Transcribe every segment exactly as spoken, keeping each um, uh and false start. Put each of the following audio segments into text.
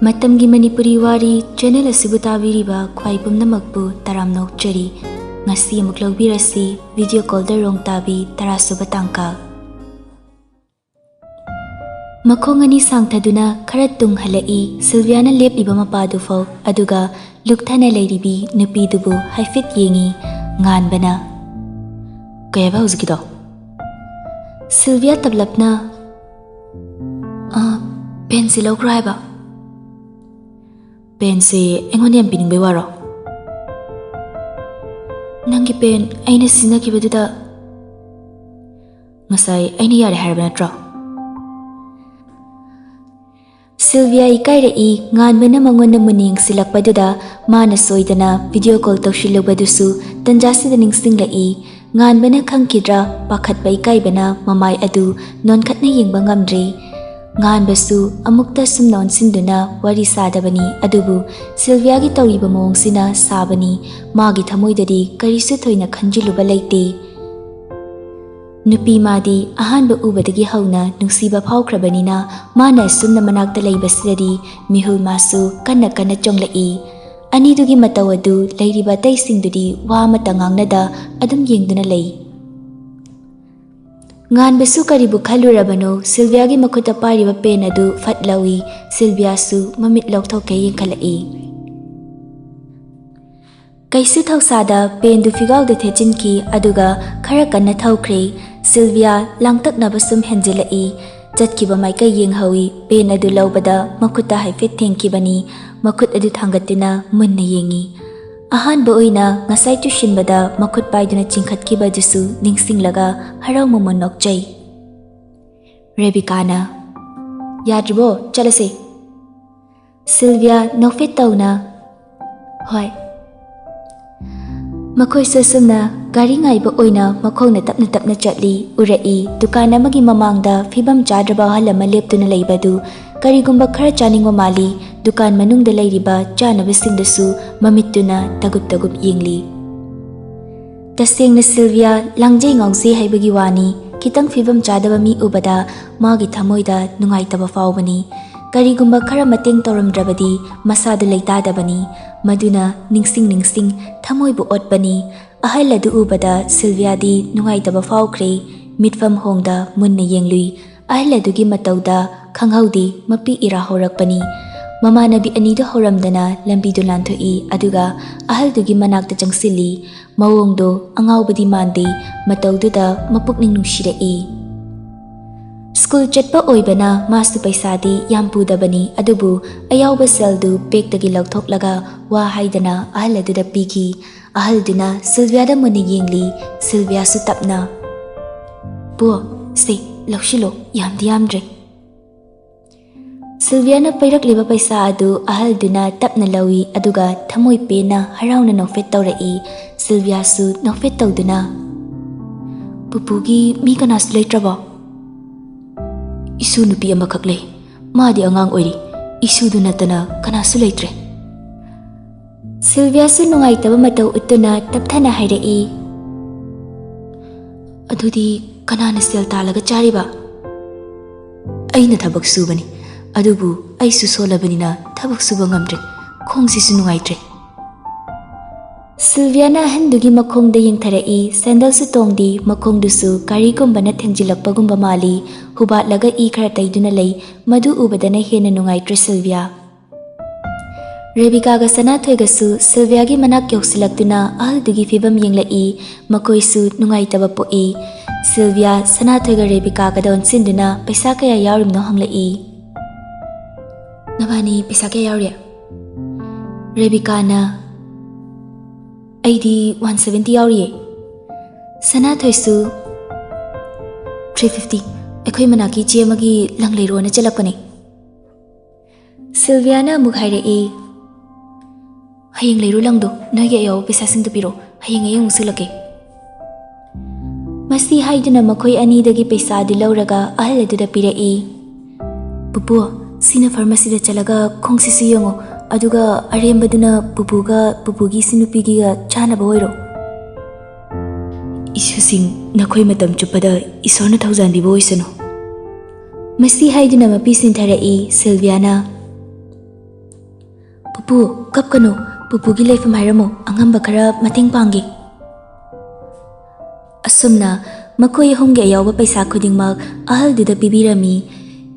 ꯃꯇꯝꯒꯤ ꯃꯅꯤꯄꯨꯔꯤ ꯋꯥꯔꯤ ꯆꯦꯅꯦꯜ ꯑꯁꯤꯕꯨ ꯇꯥꯕꯤꯔꯤꯕ ꯈ꯭ꯋꯥꯏ ꯄꯨꯝꯅꯃꯛꯄꯨ ꯇꯔꯥꯝꯅ ꯑꯣꯛꯆꯔꯤ꯫ ꯉꯁꯤ ꯑꯃꯨꯛ ꯂꯧꯕꯤꯔꯁꯤ ꯚꯤꯗꯤꯑꯣ ꯀꯣꯜꯗ ꯔꯣꯡ ꯇꯥꯕꯤ ꯇꯔꯥꯁꯨꯕ ꯇꯥꯡꯀꯛ꯫ ꯃꯈꯣꯡ ꯑꯅꯤ ꯁꯥꯡꯊꯗꯨꯅ ꯈꯔ ꯇꯨꯡ ꯍꯜꯂꯛꯏ ꯁꯤꯜꯚꯤꯌꯥꯅ ꯂꯦꯞꯂꯤꯕ ꯃꯄꯥꯗꯨꯐꯥꯎ, ꯑꯗꯨꯒ ꯂꯨꯛꯊꯅ ꯂꯩꯔꯤꯕꯤ ꯅꯨꯄꯤꯗꯨꯕꯨ ꯍꯥꯏꯐꯦꯠ ꯌꯦꯡꯏ꯫ ꯉꯥꯟꯕꯅ, "ꯀꯩ ꯍꯥꯏꯕ ꯍꯧꯖꯤꯛꯀꯤꯗꯣ?" ꯁꯤꯜꯚꯤꯌꯥ ꯇꯞꯂꯞꯅ, "ꯑ, ꯄꯦꯟꯁꯤ ꯂꯧꯈ꯭ꯔꯣ ꯍꯥꯏꯕ꯫" "ꯄꯦꯟꯁꯦ ꯑꯩꯉꯣꯟꯗ ꯌꯥꯝ ꯄꯤꯅꯤꯡꯕꯩ ꯋꯥꯔꯣ?" "ꯅꯪꯒꯤ ꯄꯦꯟ ꯑꯩꯅ ꯁꯤꯖꯤꯟꯅꯈꯤꯕꯗꯨꯗ ꯉꯁꯥꯏ ꯑꯩꯅ ꯌꯥꯔꯦ ꯍꯥꯏꯔꯕ ꯅꯠꯇ꯭ꯔꯣ?" ꯁꯤꯜꯚꯤꯌꯥ ꯏꯀꯥꯏꯔꯛꯏ꯫ ꯉꯥꯟꯕꯅ ꯃꯉꯣꯟꯗ ꯃꯨꯟꯅ ꯌꯦꯡꯁꯤꯜꯂꯛꯄꯗꯨꯗ ꯃꯥꯅ ꯁꯣꯏꯗꯅ ꯚꯤꯗꯤꯑꯣ ꯀꯣꯜ ꯇꯧꯁꯤꯜꯂꯨꯕꯗꯨꯁꯨ ꯇꯟꯖꯥꯁꯤꯗ ꯅꯤꯡꯁꯤꯡꯂꯛꯏ꯫ ꯉꯥꯟꯕꯅ ꯈꯪꯈꯤꯗ꯭ꯔꯥ ꯄꯥꯈꯠꯄ ꯏꯀꯥꯏꯕꯅ ꯃꯃꯥꯏ ꯑꯗꯨ ꯅꯣꯟꯈꯠꯅ ꯌꯦꯡꯕ ꯉꯝꯗ꯭ꯔꯦ꯫ ꯉꯥꯟꯕꯁꯨ ꯑꯃꯨꯛꯇ ꯁꯨꯝꯅ ꯑꯣꯟꯁꯤꯟꯗꯨꯅ ꯋꯥꯔꯤ ꯁꯥꯗꯕꯅꯤ, ꯑꯗꯨꯕꯨ ꯁꯤꯜꯚꯤꯌꯥꯒꯤ ꯇꯧꯔꯤꯕ ꯃꯑꯣꯡꯁꯤꯅ ꯁꯥꯕꯅꯤ꯫ ꯃꯥꯒꯤ ꯊꯃꯣꯏꯗꯗꯤ ꯀꯔꯤꯁꯨ ꯊꯣꯏꯅ ꯈꯟꯖꯤꯜꯂꯨꯕ ꯂꯩꯇꯦ꯫ ꯅꯨꯄꯤ ꯃꯥꯗꯤ ꯑꯍꯥꯟꯕ ꯎꯕꯗꯒꯤ ꯍꯧꯅ ꯅꯨꯡꯁꯤꯕ ꯐꯥꯎꯈ꯭ꯔꯕꯅꯤꯅ ꯃꯥꯅ ꯑꯁꯨꯝꯅ ꯃꯅꯥꯛꯇ ꯂꯩꯕꯁꯤꯗꯗꯤ ꯃꯤꯍꯨꯜ ꯃꯥꯁꯨ ꯀꯟꯅ ꯀꯟꯅ ꯆꯣꯡꯂꯛꯏ꯫ ꯑꯅꯤꯗꯨꯒꯤ ꯃꯇꯧ ꯑꯗꯨ ꯂꯩꯔꯤꯕ ꯑꯇꯩꯁꯤꯡꯗꯨꯗꯤ ꯋꯥ ꯑꯃꯠꯇ ꯉꯥꯡꯅꯗ ꯑꯗꯨꯝ ꯌꯦꯡꯗꯨꯅ ꯂꯩ꯫ ꯉꯥꯟꯕꯁꯨ ꯀꯔꯤꯕꯨ ꯈꯜꯂꯨꯔꯕꯅꯣ, ꯁꯤꯜꯚꯤꯌꯥꯒꯤ ꯃꯈꯨꯠꯇ ꯄꯥꯏꯔꯤꯕ ꯄꯦꯟ ꯑꯗꯨ ꯐꯠ ꯂꯧꯏ꯫ ꯁꯤꯜꯚꯤꯌꯥꯁꯨ ꯃꯃꯤꯠ ꯂꯧꯊꯣꯛꯀꯦ ꯌꯦꯡꯈꯠꯂꯛꯏ꯫ ꯀꯩꯁꯨ ꯊꯧꯁꯥꯗ ꯄꯦꯟꯗꯨ ꯐꯤꯒꯥꯎꯗ ꯊꯦꯠꯆꯤꯟꯈꯤ, ꯑꯗꯨꯒ ꯈꯔ ꯀꯟꯅ ꯊꯧꯈ꯭ꯔꯦ꯫ ꯁꯤꯜꯚꯤꯌꯥ ꯂꯥꯡꯇꯛꯅꯕ ꯁꯨꯝ ꯍꯦꯟꯖꯤꯜꯂꯛꯏ꯫ ꯆꯠꯈꯤꯕ ꯃꯥꯏꯀꯩ ꯌꯦꯡꯍꯧꯏ꯫ ꯄꯦꯟ ꯑꯗꯨ ꯂꯧꯕꯗ ꯃꯈꯨꯠꯇ ꯍꯥꯏꯐꯦꯠ ꯊꯦꯡꯈꯤꯕꯅꯤ꯫ ꯃꯈꯨꯠ ꯑꯗꯨ ꯊꯥꯡꯒꯠꯇꯨꯅ ꯃꯨꯟꯅ ꯌꯦꯡꯏ꯫ ꯑꯍꯥꯟꯕ ꯑꯣꯏꯅ ꯉꯁꯥꯏ ꯇꯨꯁꯤꯟꯕꯗ ꯃꯈꯨꯠ ꯄꯥꯏꯗꯨꯅ ꯆꯤꯡꯈꯠꯈꯤꯕ ꯑꯗꯨꯁꯨ ꯅꯤꯡꯁꯤꯡꯂꯒ ꯍꯔꯥꯎ ꯃꯃꯣꯟ ꯅꯣꯛꯆꯩ꯫ ꯔꯦꯕꯤꯀꯥꯅ, "ꯌꯥꯗ꯭ꯔꯤꯕꯣ? ꯆꯠꯂꯁꯦ꯫" ꯁꯤꯜꯚꯤꯌꯥ ꯅꯣꯛꯐꯦꯠ ꯇꯧꯅ, "ꯍꯣꯏ꯫" ꯃꯈꯣꯏꯁꯨ ꯑꯁꯨꯝꯅ ꯒꯥꯔꯤ ꯉꯥꯏꯕ ꯑꯣꯏꯅ ꯃꯈꯣꯡꯅ ꯇꯞꯅ ꯇꯞꯅ ꯆꯠꯂꯤ꯫ ꯎꯔꯛꯏ, ꯗꯨꯀꯥꯟ ꯑꯃꯒꯤ ꯃꯃꯥꯡꯗ ꯐꯤꯕꯝ ꯆꯥꯗ꯭ꯔꯕ ꯑꯍꯜ ꯑꯃ ꯂꯦꯞꯇꯨꯅ ꯂꯩꯕꯗꯨ ꯀꯔꯤꯒꯨꯝꯕ ꯈꯔ ꯆꯥꯅꯤꯡꯕ ꯃꯥꯜꯂꯤ꯫ ꯗꯨꯀꯥꯟ ꯃꯅꯨꯡꯗ ꯂꯩꯔꯤꯕ ꯆꯥꯅꯕꯁꯤꯡꯗꯁꯨ ꯃꯃꯤꯠꯇꯨꯅ ꯇꯒꯨꯞ ꯇꯒꯨꯞ ꯌꯦꯡꯂꯤ꯫ ꯇꯁꯦꯡꯅ ꯁꯤꯜꯚꯤꯌꯥ ꯂꯥꯡꯖꯩ ꯉꯥꯎꯖꯩ ꯍꯥꯏꯕꯒꯤ ꯋꯥꯅꯤ, ꯈꯤꯇꯪ ꯐꯤꯕꯝ ꯆꯥꯗꯕ ꯃꯤ ꯎꯕꯗ ꯃꯥꯒꯤ ꯊꯃꯣꯏꯗ ꯅꯨꯡꯉꯥꯏꯇꯕ ꯐꯥꯎꯕꯅꯤ꯫ ꯀꯔꯤꯒꯨꯝꯕ ꯈꯔ ꯃꯇꯦꯡ ꯇꯧꯔꯝꯗ꯭ꯔꯕꯗꯤ ꯃꯁꯥꯗꯨ ꯂꯩꯇꯥꯗꯕꯅꯤ꯫ ꯃꯗꯨꯅ ꯅꯤꯡꯁꯤꯡ ꯅꯤꯡꯁꯤꯡ ꯊꯃꯣꯏꯕꯨ ꯑꯣꯠꯄꯅꯤ꯫ ꯑꯍꯜ ꯑꯗꯨ ꯎꯕꯗ ꯁꯤꯜꯚꯤꯌꯥꯗꯤ ꯅꯨꯡꯉꯥꯏꯇꯕ ꯐꯥꯎꯈ꯭ꯔꯦ꯫ ꯃꯤꯠꯐꯝ ꯍꯣꯡꯗ ꯃꯨꯟꯅ ꯌꯦꯡꯂꯨꯏ꯫ ꯑꯍꯜ ꯑꯗꯨꯒꯤ ꯃꯇꯧꯗ ꯈꯪꯍꯧꯗꯦ ꯃꯄꯤ ꯏꯔꯥ ꯍꯧꯔꯛꯄꯅꯤ꯫ ꯃꯃꯥꯟꯅꯕꯤ ꯑꯅꯤꯗꯨ ꯍꯧꯔꯝꯗꯅ ꯂꯝꯕꯤꯗꯨ ꯂꯥꯟꯊꯣꯛꯏ, ꯑꯗꯨꯒ ꯑꯍꯜꯗꯨꯒꯤ ꯃꯅꯥꯛꯇ ꯆꯪꯁꯤꯜꯂꯤ꯫ ꯃꯑꯣꯡꯗꯣ ꯑꯉꯥꯎꯕꯗꯤ ꯃꯥꯟꯗꯦ, ꯃꯇꯧꯗꯨꯗ ꯃꯄꯨꯛꯅꯤꯡ ꯅꯨꯡꯁꯤꯔꯛꯏ꯫ ꯁ꯭ꯀꯨꯜ ꯆꯠꯄ ꯑꯣꯏꯕꯅ ꯃꯥꯁꯨ ꯄꯩꯁꯥꯗꯤ ꯌꯥꯝ ꯄꯨꯗꯕꯅꯤ, ꯑꯗꯨꯕꯨ ꯑꯌꯥꯎꯕ ꯁꯦꯜꯗꯨ ꯕꯦꯛꯇꯒꯤ ꯂꯧꯊꯣꯛꯂꯒ ꯋꯥ ꯍꯥꯏꯗꯅ ꯑꯍꯜ ꯑꯗꯨꯗ ꯄꯤꯈꯤ꯫ ꯑꯍꯜꯗꯨꯅ ꯁꯤꯜꯚꯤꯌꯥꯗ ꯃꯨꯟꯅ ꯌꯦꯡꯂꯤ꯫ ꯁꯤꯜꯚꯤꯌꯥꯁꯨ ꯇꯞꯅ, "ꯄꯣ, ꯁꯦ, ꯂꯧꯁꯤꯜꯂꯣ, ꯌꯥꯝꯗꯤ ꯌꯥꯝꯗ꯭ꯔꯦ"꯫ ꯁꯤꯜꯚꯤꯌꯥꯅ ꯄꯤꯔꯛꯂꯤꯕ ꯄꯩꯁꯥ ꯑꯗꯨ ꯑꯍꯜꯗꯨꯅ ꯇꯞꯅ ꯂꯧꯏ, ꯑꯗꯨꯒ ꯊꯃꯣꯏ ꯄꯦꯟꯅ ꯍꯔꯥꯎꯅ ꯅꯣꯛꯐꯦꯠ ꯇꯧꯔꯛꯏ꯫ ꯁꯤꯜꯚꯤꯌꯥꯁꯨ ꯅꯣꯛꯐꯦꯠ ꯇꯧꯗꯨꯅ, "ꯄꯨꯄꯨꯒꯤ ꯃꯤ ꯀꯅꯥꯁꯨ ꯂꯩꯇ꯭ꯔꯕꯣ?" "ꯏꯁꯨ ꯅꯨꯄꯤ ꯑꯃꯈꯛ ꯂꯩ꯫ ꯃꯥꯗꯤ ꯑꯉꯥꯡ ꯑꯣꯏꯔꯤ꯫ ꯏꯁꯨꯗꯨ ꯅꯠꯇꯅ ꯀꯅꯥꯁꯨ ꯂꯩꯇ꯭ꯔꯦ"꯫ ꯁꯤꯜꯚꯤꯌꯥꯁꯨ ꯅꯨꯡꯉꯥꯏꯇꯕ ꯃꯇꯧ ꯎꯠꯇꯨꯅ ꯇꯞꯊꯅ ꯍꯥꯏꯔꯛꯏ, "ꯑꯗꯨꯗꯤ ꯀꯅꯥꯅ ꯁꯦꯜ ꯇꯥꯜꯂꯒ ꯆꯥꯔꯤꯕ?" "ꯑꯩꯅ ꯊꯕꯛ ꯁꯨꯕꯅꯤ, ꯑꯗꯨꯕꯨ ꯑꯩꯁꯨ ꯁꯣꯜꯂꯕꯅꯤꯅ ꯊꯕꯛ ꯁꯨꯕ ꯉꯝꯗ꯭ꯔꯦ꯫ ꯈꯣꯡꯁꯤꯁꯨ ꯅꯨꯡꯉꯥꯏꯇ꯭ꯔꯦ"꯫ ꯁꯤꯜꯚꯤꯌꯥꯅ ꯑꯍꯟꯗꯨꯒꯤ ꯃꯈꯣꯡꯗ ꯌꯦꯡꯊꯔꯛꯏ꯫ ꯁꯦꯟꯗꯜꯁꯨ ꯇꯣꯡꯗꯦ, ꯃꯈꯣꯡꯗꯨꯁꯨ ꯒꯥꯔꯤꯒꯨꯝꯕꯅ ꯊꯦꯡꯖꯤꯜꯂꯛꯄꯒꯨꯝꯕ ꯃꯥꯜꯂꯤ꯫ ꯍꯨꯕꯥꯠꯂꯒ ꯏ ꯈꯔ ꯇꯩꯗꯨꯅ ꯂꯩ꯫ ꯃꯗꯨ ꯎꯕꯗꯅ ꯍꯦꯟꯅ ꯅꯨꯡꯉꯥꯏꯇ꯭ꯔꯦ ꯁꯤꯜꯚꯤꯌꯥ꯫ ꯔꯦꯕꯤꯀꯥꯒ ꯁꯅꯥꯊꯣꯏꯒꯁꯨ ꯁꯤꯜꯚꯤꯌꯥꯒꯤ ꯃꯅꯥꯛ ꯌꯧꯁꯤꯜꯂꯛꯇꯨꯅ ꯑꯍꯜꯗꯨꯒꯤ ꯐꯤꯕꯝ ꯌꯦꯡꯂꯛꯏ꯫ ꯃꯈꯣꯏꯁꯨ ꯅꯨꯡꯉꯥꯏꯇꯕ ꯄꯣꯛꯏ꯫ ꯁꯤꯜꯚꯤꯌꯥ ꯁꯅꯥꯊꯣꯏꯒ ꯔꯦꯕꯤꯀꯥꯒꯗ ꯑꯣꯟꯁꯤꯟꯗꯨꯅ ꯄꯩꯁꯥ ꯀꯌꯥ ꯌꯥꯎꯔꯤꯕꯅꯣ ꯍꯪꯂꯛꯏ꯫ "ꯅꯕꯥꯅꯤ ꯄꯩꯁꯥ ꯀꯌꯥ ꯌꯥꯎꯔꯤ?" ꯔꯦꯕꯤꯀꯥꯅ, "ꯑꯩꯗꯤ ꯋꯥꯟ ꯁꯚꯦꯟꯇꯤ ꯌꯥꯎꯔꯤꯌꯦ"꯫ ꯁꯅꯥꯊꯣꯏꯁꯨ, "ꯊ꯭ꯔꯤ ꯐꯤꯐꯇꯤ, ꯑꯩꯈꯣꯏ ꯃꯅꯥꯛꯀꯤ ꯏꯆꯦ ꯑꯃꯒꯤ ꯂꯪ ꯂꯩꯔꯣꯅ ꯆꯠꯂꯛꯄꯅꯦ"꯫ ꯁꯤꯜꯚꯤꯌꯥꯅ ꯑꯃꯨꯛ ꯍꯥꯏꯔꯛꯏ, "ꯍꯌꯦꯡ ꯂꯩꯔꯣ ꯂꯪꯗꯣ, ꯅꯣꯏꯒꯤ ꯑꯌꯥꯎꯕ ꯄꯩꯁꯥꯁꯤꯡꯗꯣ ꯄꯤꯔꯛꯑꯣ, ꯍꯌꯦꯡ ꯑꯩ ꯑꯃꯨꯛ ꯁꯤꯜꯂꯛꯀꯦ"꯫ ꯃꯁꯤ ꯍꯥꯏꯗꯨꯅ ꯃꯈꯣꯏ ꯑꯅꯤꯗꯒꯤ ꯄꯩꯁꯥꯗꯨ ꯂꯧꯔꯒ ꯑꯍꯜ ꯑꯗꯨꯗ ꯄꯤꯔꯛꯏ꯫ "ꯄꯨꯄꯨ, ꯁꯤꯅ ꯐꯥꯔꯃꯥꯁꯤꯗ ꯆꯠꯂꯒ ꯈꯣꯡꯁꯤꯁꯨ ꯌꯦꯡꯉꯣ, ꯑꯗꯨꯒ ꯑꯔꯦꯝꯕꯗꯨꯅ ꯄꯨꯄꯨꯒ ꯄꯨꯄꯨꯒꯤ ꯏꯁꯨ ꯅꯨꯄꯤꯒꯤꯒ ꯆꯥꯅꯕ ꯑꯣꯏꯔꯣ"꯫ "ꯏꯁꯨꯁꯤꯡ, ꯅꯈꯣꯏ ꯃꯇꯝ ꯆꯨꯞꯄꯗ ꯏꯁꯣꯔꯅ ꯊꯧꯖꯥꯟꯕꯤꯕ ꯑꯣꯏꯁꯅꯨ"꯫ ꯃꯁꯤ ꯍꯥꯏꯗꯨꯅ ꯃꯄꯤ ꯁꯤꯟꯊꯔꯛꯏ ꯁꯤꯜꯚꯤꯌꯥꯅ꯫ "ꯄꯨꯄꯨ, ꯀꯞꯀꯅꯨ꯫ ꯄꯨꯄꯨꯒꯤ ꯂꯩꯐꯝ ꯍꯥꯏꯔꯝꯃꯨ, ꯑꯉꯝꯕ ꯈꯔ ꯃꯇꯦꯡ ꯄꯥꯡꯒꯦ꯫" ꯑꯁꯨꯝꯅ ꯃꯈꯣꯏ ꯑꯍꯨꯝꯒꯤ ꯑꯌꯥꯎꯕ ꯄꯩꯁꯥ ꯈꯨꯗꯤꯡꯃꯛ ꯑꯍꯜꯗꯨꯗ ꯄꯤꯕꯤꯔꯝꯃꯤ꯫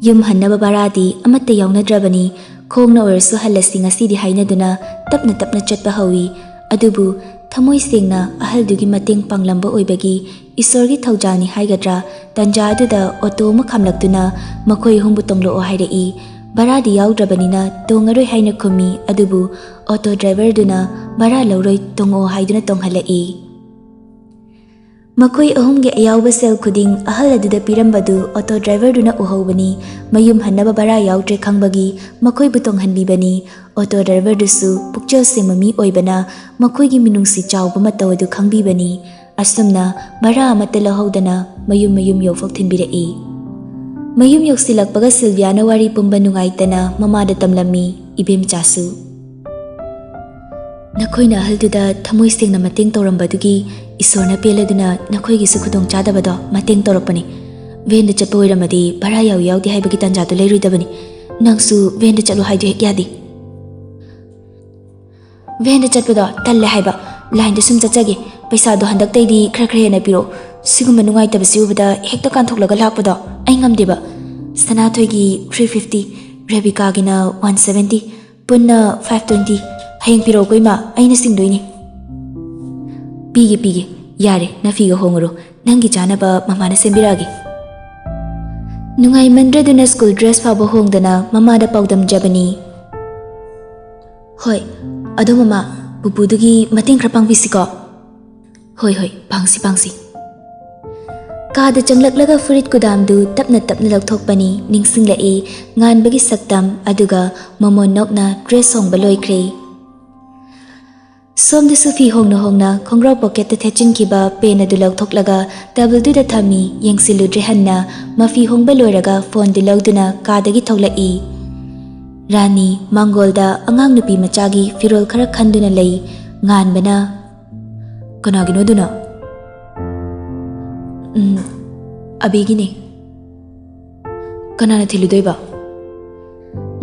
ꯌꯨꯝ ꯍꯟꯅꯕ ꯚꯔꯥꯗꯤ ꯑꯃꯠꯇ ꯌꯥꯎꯅꯗ꯭ꯔꯕꯅꯤ꯫ "ꯈꯣꯡꯅ ꯑꯣꯏꯔꯁꯨ ꯍꯜꯂꯁꯤ ꯉꯁꯤꯗꯤ" ꯍꯥꯏꯅꯗꯨꯅ ꯇꯞꯅ ꯇꯞꯅ ꯆꯠꯄ ꯍꯧꯏ꯫ ꯑꯗꯨꯕꯨ ꯊꯃꯣꯏ ꯁꯦꯡꯅ ꯑꯍꯜꯗꯨꯒꯤ ꯃꯇꯦꯡ ꯄꯥꯡꯂꯝꯕ ꯑꯣꯏꯕꯒꯤ ꯏꯁꯣꯔꯒꯤ ꯊꯧꯖꯥꯜꯅꯤ ꯍꯥꯏꯒꯗ꯭ꯔꯥ, ꯇꯟꯖꯥ ꯑꯗꯨꯗ ꯑꯣꯇꯣ ꯑꯃ ꯈꯥꯝꯂꯛꯇꯨꯅ ꯃꯈꯣꯏ ꯑꯍꯨꯝꯕꯨ ꯇꯣꯡꯂꯛꯑꯣ ꯍꯥꯏꯔꯛꯏ꯫ ꯚꯔꯥꯗꯤ ꯌꯥꯎꯗ꯭ꯔꯕꯅꯤꯅ ꯇꯣꯡꯉꯔꯣꯏ ꯍꯥꯏꯅ ꯈꯨꯝꯃꯤ꯫ ꯑꯗꯨꯕꯨ ꯑꯣꯇꯣ ꯗ꯭ꯔꯥꯏꯚꯔꯗꯨꯅ "ꯚꯔꯥ ꯂꯧꯔꯣꯏ, ꯇꯣꯡꯉꯛꯑꯣ" ꯍꯥꯏꯗꯨꯅ ꯇꯣꯡꯍꯜꯂꯛꯏ꯫ ꯃꯈꯣꯏ ꯑꯍꯨꯝꯒꯤ ꯑꯌꯥꯎꯕ ꯁꯦꯜ ꯈꯨꯗꯤꯡ ꯑꯍꯜ ꯑꯗꯨꯗ ꯄꯤꯔꯝꯕꯗꯨ ꯑꯣꯇꯣ ꯗ꯭ꯔꯥꯏꯚꯔꯗꯨꯅ ꯎꯍꯧꯕꯅꯤ꯫ ꯃꯌꯨꯝ ꯍꯟꯅꯕ ꯚꯔꯥ ꯌꯥꯎꯗ꯭ꯔꯦ ꯈꯪꯕꯒꯤ ꯃꯈꯣꯏꯕꯨ ꯇꯣꯡꯍꯟꯕꯤꯕꯅꯤ꯫ ꯑꯣꯇꯣ ꯗ꯭ꯔꯥꯏꯚꯔꯗꯨꯁꯨ ꯄꯨꯛꯆꯦꯜ ꯁꯦꯡꯕ ꯃꯤ ꯑꯣꯏꯕꯅ ꯃꯈꯣꯏꯒꯤ ꯃꯤꯅꯨꯡꯁꯤ ꯆꯥꯎꯕ ꯃꯇꯧ ꯑꯗꯨ ꯈꯪꯕꯤꯕꯅꯤ꯫ ꯑꯁꯨꯝꯅ ꯚꯔꯥ ꯑꯃꯠꯇ ꯂꯧꯍꯧꯗꯅ ꯃꯌꯨꯝ ꯃꯌꯨꯝ ꯌꯧꯐꯥꯎ ꯊꯤꯟꯕꯤꯔꯛꯏ꯫ ꯃꯌꯨꯝ ꯌꯧꯁꯤꯜꯂꯛꯄꯒ ꯁꯤꯜꯚꯤꯌꯥꯅ ꯋꯥꯔꯤ ꯄꯨꯝꯕ ꯅꯨꯡꯉꯥꯏꯇꯅ ꯃꯃꯥꯗ ꯇꯝꯂꯝꯃꯤ, "ꯏꯕꯦꯝꯆꯥꯁꯨ, ꯅꯈꯣꯏꯅ ꯑꯍꯜꯗꯨꯗ ꯊꯃꯣꯏ ꯁꯦꯡꯅ ꯃꯇꯦꯡ ꯇꯧꯔꯝꯕꯗꯨꯒꯤ ꯏꯁꯣꯔꯅ ꯄꯦꯜꯂꯗꯨꯅ ꯅꯈꯣꯏꯒꯤꯁꯨ ꯈꯨꯗꯣꯡꯆꯥꯗꯕꯗꯣ ꯃꯇꯦꯡ ꯇꯧꯔꯛꯄꯅꯤ꯫ ꯚꯦꯟꯗ ꯆꯠꯄ ꯑꯣꯏꯔꯝꯃꯗꯤ ꯚꯔꯥ ꯌꯥꯎꯏ ꯌꯥꯎꯗꯦ ꯍꯥꯏꯕꯒꯤ ꯇꯥꯟꯖꯥꯗꯨ ꯂꯩꯔꯣꯏꯗꯕꯅꯤ꯫ ꯅꯪꯁꯨ ꯚꯦꯟꯗ ꯆꯠꯂꯨ ꯍꯥꯏꯗꯨ ꯍꯦꯛ ꯌꯥꯗꯦ꯫" "ꯚꯦꯟꯗ ꯆꯠꯄꯗꯣ ꯇꯜꯂꯦ ꯍꯥꯏꯕ꯫ ꯂꯥꯏꯟꯗ ꯁꯨꯝ ꯆꯠꯆꯒꯦ꯫ ꯄꯩꯁꯥꯗꯣ ꯍꯟꯗꯛꯇꯩꯗꯤ ꯈꯔ ꯈꯔ ꯍꯦꯟꯅ ꯄꯤꯔꯛꯑꯣ꯫ ꯁꯤꯒꯨꯝꯕ ꯅꯨꯡꯉꯥꯏꯇꯕꯁꯤ ꯎꯕꯗ ꯍꯦꯛꯇ ꯀꯥꯟꯊꯣꯛꯂꯒ ꯂꯥꯛꯄꯗꯣ ꯑꯩ ꯉꯝꯗꯦꯕ꯫ ꯁꯅꯥꯊꯣꯏꯒꯤ three fifty, ꯔꯦꯕꯤꯀꯥꯒꯤꯅ one seventy, ꯄꯨꯟꯅ five twenty꯫ ꯍꯌꯦꯡ ꯄꯤꯔꯛꯎꯀꯣ ꯏꯃꯥ, ꯑꯩꯅ ꯁꯤꯡꯗꯣꯏꯅꯤ꯫" "ꯄꯤꯒꯦ, ꯄꯤꯒꯦ꯫ ꯌꯥꯔꯦ, ꯅꯐꯤꯒ ꯍꯣꯡꯉꯨꯔꯣ꯫ ꯅꯪꯒꯤ ꯆꯥꯅꯕ ꯃꯃꯥꯅ ꯁꯦꯝꯕꯤꯔꯛꯑꯒꯦ꯫" ꯅꯨꯡꯉꯥꯏꯃꯟꯗ꯭ꯔꯗꯨꯅ ꯁ꯭ꯀꯨꯜ ꯗ꯭ꯔꯦꯁ ꯐꯥꯎꯕ ꯍꯣꯡꯗꯅ ꯃꯃꯥꯗ ꯄꯥꯎꯗꯝꯖꯕꯅꯤ꯫ "ꯍꯣꯏ, ꯑꯗꯣ ꯃꯃꯥ, ꯄꯨꯄꯨꯗꯨꯒꯤ ꯃꯇꯦꯡ ꯈꯔ ꯄꯥꯡꯕꯤꯁꯤꯀꯣ꯫" "ꯍꯣꯏ, ꯍꯣꯏ, ꯄꯥꯡꯁꯤ, ꯄꯥꯡꯁꯤ꯫" ꯀꯥꯗ ꯆꯪꯂꯛꯂꯒ ꯐꯨꯔꯤꯠ ꯀꯨꯗꯥꯝꯗꯨ ꯇꯞꯅ ꯇꯞꯅ ꯂꯧꯊꯣꯛꯄꯅꯤ꯫ ꯅꯤꯡꯁꯤꯡꯂꯛꯏ ꯉꯥꯟꯕꯒꯤ ꯁꯛꯇꯝ, ꯑꯗꯨꯒ ꯃꯃꯣꯟ ꯅꯣꯛꯅ ꯗ꯭ꯔꯦꯁ ꯍꯣꯡꯕ ꯂꯣꯏꯈ꯭ꯔꯦ꯫ ꯁꯣꯝꯗꯁꯨ ꯐꯤ ꯍꯣꯡꯅ ꯍꯣꯡꯅ ꯈꯣꯡꯒ꯭ꯔꯥꯎ ꯄꯣꯀꯦꯠꯇ ꯊꯦꯠꯆꯤꯟꯈꯤꯕ ꯄꯦꯟ ꯑꯗꯨ ꯂꯧꯊꯣꯛꯂꯒ ꯇꯦꯕꯜꯗꯨꯗ ꯊꯝꯃꯤ꯫ ꯌꯦꯡꯁꯤꯜꯂꯨꯗ꯭ꯔꯦ ꯍꯟꯅ꯫ ꯃꯐꯤ ꯍꯣꯡꯕ ꯂꯣꯏꯔꯒ ꯐꯣꯟꯗꯨ ꯂꯧꯗꯨꯅ ꯀꯥꯗꯒꯤ ꯊꯣꯛꯂꯛꯏ꯫ ꯔꯥꯅꯤ, ꯃꯥꯡꯒꯣꯜꯗ ꯑꯉꯥꯡ ꯅꯨꯄꯤ ꯃꯆꯥꯒꯤ ꯐꯤꯔꯣꯜ ꯈꯔ ꯈꯟꯗꯨꯅ ꯂꯩ꯫ ꯉꯥꯟꯕꯅ, "ꯀꯅꯥꯒꯤꯅꯣ ꯑꯗꯨꯅ?" "ꯎꯝ, ꯑꯕꯤꯒꯤꯅꯦ꯫" ꯀꯅꯥꯅ ꯊꯤꯜꯂꯨꯗꯣꯏꯕ?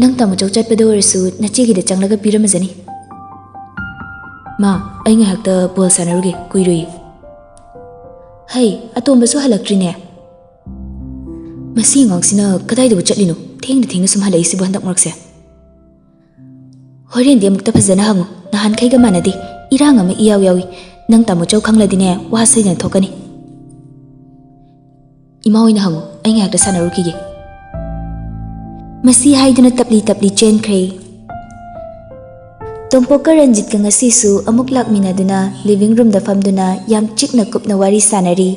ꯅꯪ ꯇꯥꯃꯣꯆꯧ ꯆꯠꯄꯗ ꯑꯣꯏꯔꯁꯨ ꯅꯆꯦꯒꯤꯗ ꯆꯪꯂꯒ ꯄꯤꯔꯝꯃꯖꯅꯤ꯫ ꯃꯥ, ꯑꯩ ꯉꯥꯏꯍꯥꯛꯇ ꯕꯣꯜ ꯁꯥꯟꯅꯔꯨꯒꯦ, ꯀꯨꯏꯔꯣꯏꯌꯦ꯫ ꯍꯩ, ꯑꯇꯣꯝꯕꯁꯨ ꯍꯜꯂꯛꯇ꯭ꯔꯤꯅꯦ꯫ ꯃꯁꯤ ꯑꯉꯥꯡꯁꯤꯅ ꯀꯗꯥꯏꯗꯕꯨ ꯆꯠꯂꯤꯅꯣ? ꯊꯦꯡꯅ ꯊꯦꯡꯅ ꯁꯨꯝ ꯍꯜꯂꯛꯏꯁꯤꯕꯨ ꯍꯟꯗꯛ ꯃꯔꯛꯁꯦ꯫ ꯍꯣꯔꯦꯟꯗꯤ ꯑꯃꯨꯛꯇ ꯐꯖꯅ ꯍꯪꯉꯨ꯫ ꯅꯍꯥꯟꯈꯩꯒ ꯃꯥꯟꯅꯗꯦ꯫ ꯏꯔꯥꯡ ꯑꯃ ꯏꯌꯥꯎ ꯌꯥꯎꯏ꯫ ꯅꯪ ꯇꯥꯃꯣ ꯆꯧ ꯈꯪꯂꯗꯤꯅꯦ, ꯋꯥ ꯁꯣꯏꯗꯅ ꯊꯣꯛꯀꯅꯤ꯫ ꯏꯃꯥ ꯍꯣꯏꯅ ꯍꯪꯉꯨ꯫ ꯑꯩ ꯉꯥꯏꯍꯥꯛꯇ ꯁꯥꯟꯅꯔꯨꯈꯤꯒꯦ꯫ ꯃꯁꯤ ꯍꯥꯏꯗꯨꯅ ꯇꯞꯂꯤ ꯇꯞꯂꯤ ꯆꯦꯟꯈ꯭ꯔꯦ꯫ ꯇꯣꯝꯄꯣꯛꯀ ꯔꯟꯖꯤꯠꯀ ꯉꯁꯤꯁꯨ ꯑꯃꯨꯛ ꯂꯥꯛꯃꯤꯟꯅꯗꯨꯅ ꯂꯤꯚꯤꯡ ꯔꯨꯝꯗ ꯐꯝꯗꯨꯅ ꯌꯥꯝ ꯆꯤꯛꯅ ꯀꯨꯞꯅ ꯋꯥꯔꯤ ꯁꯥꯟꯅꯔꯤ꯫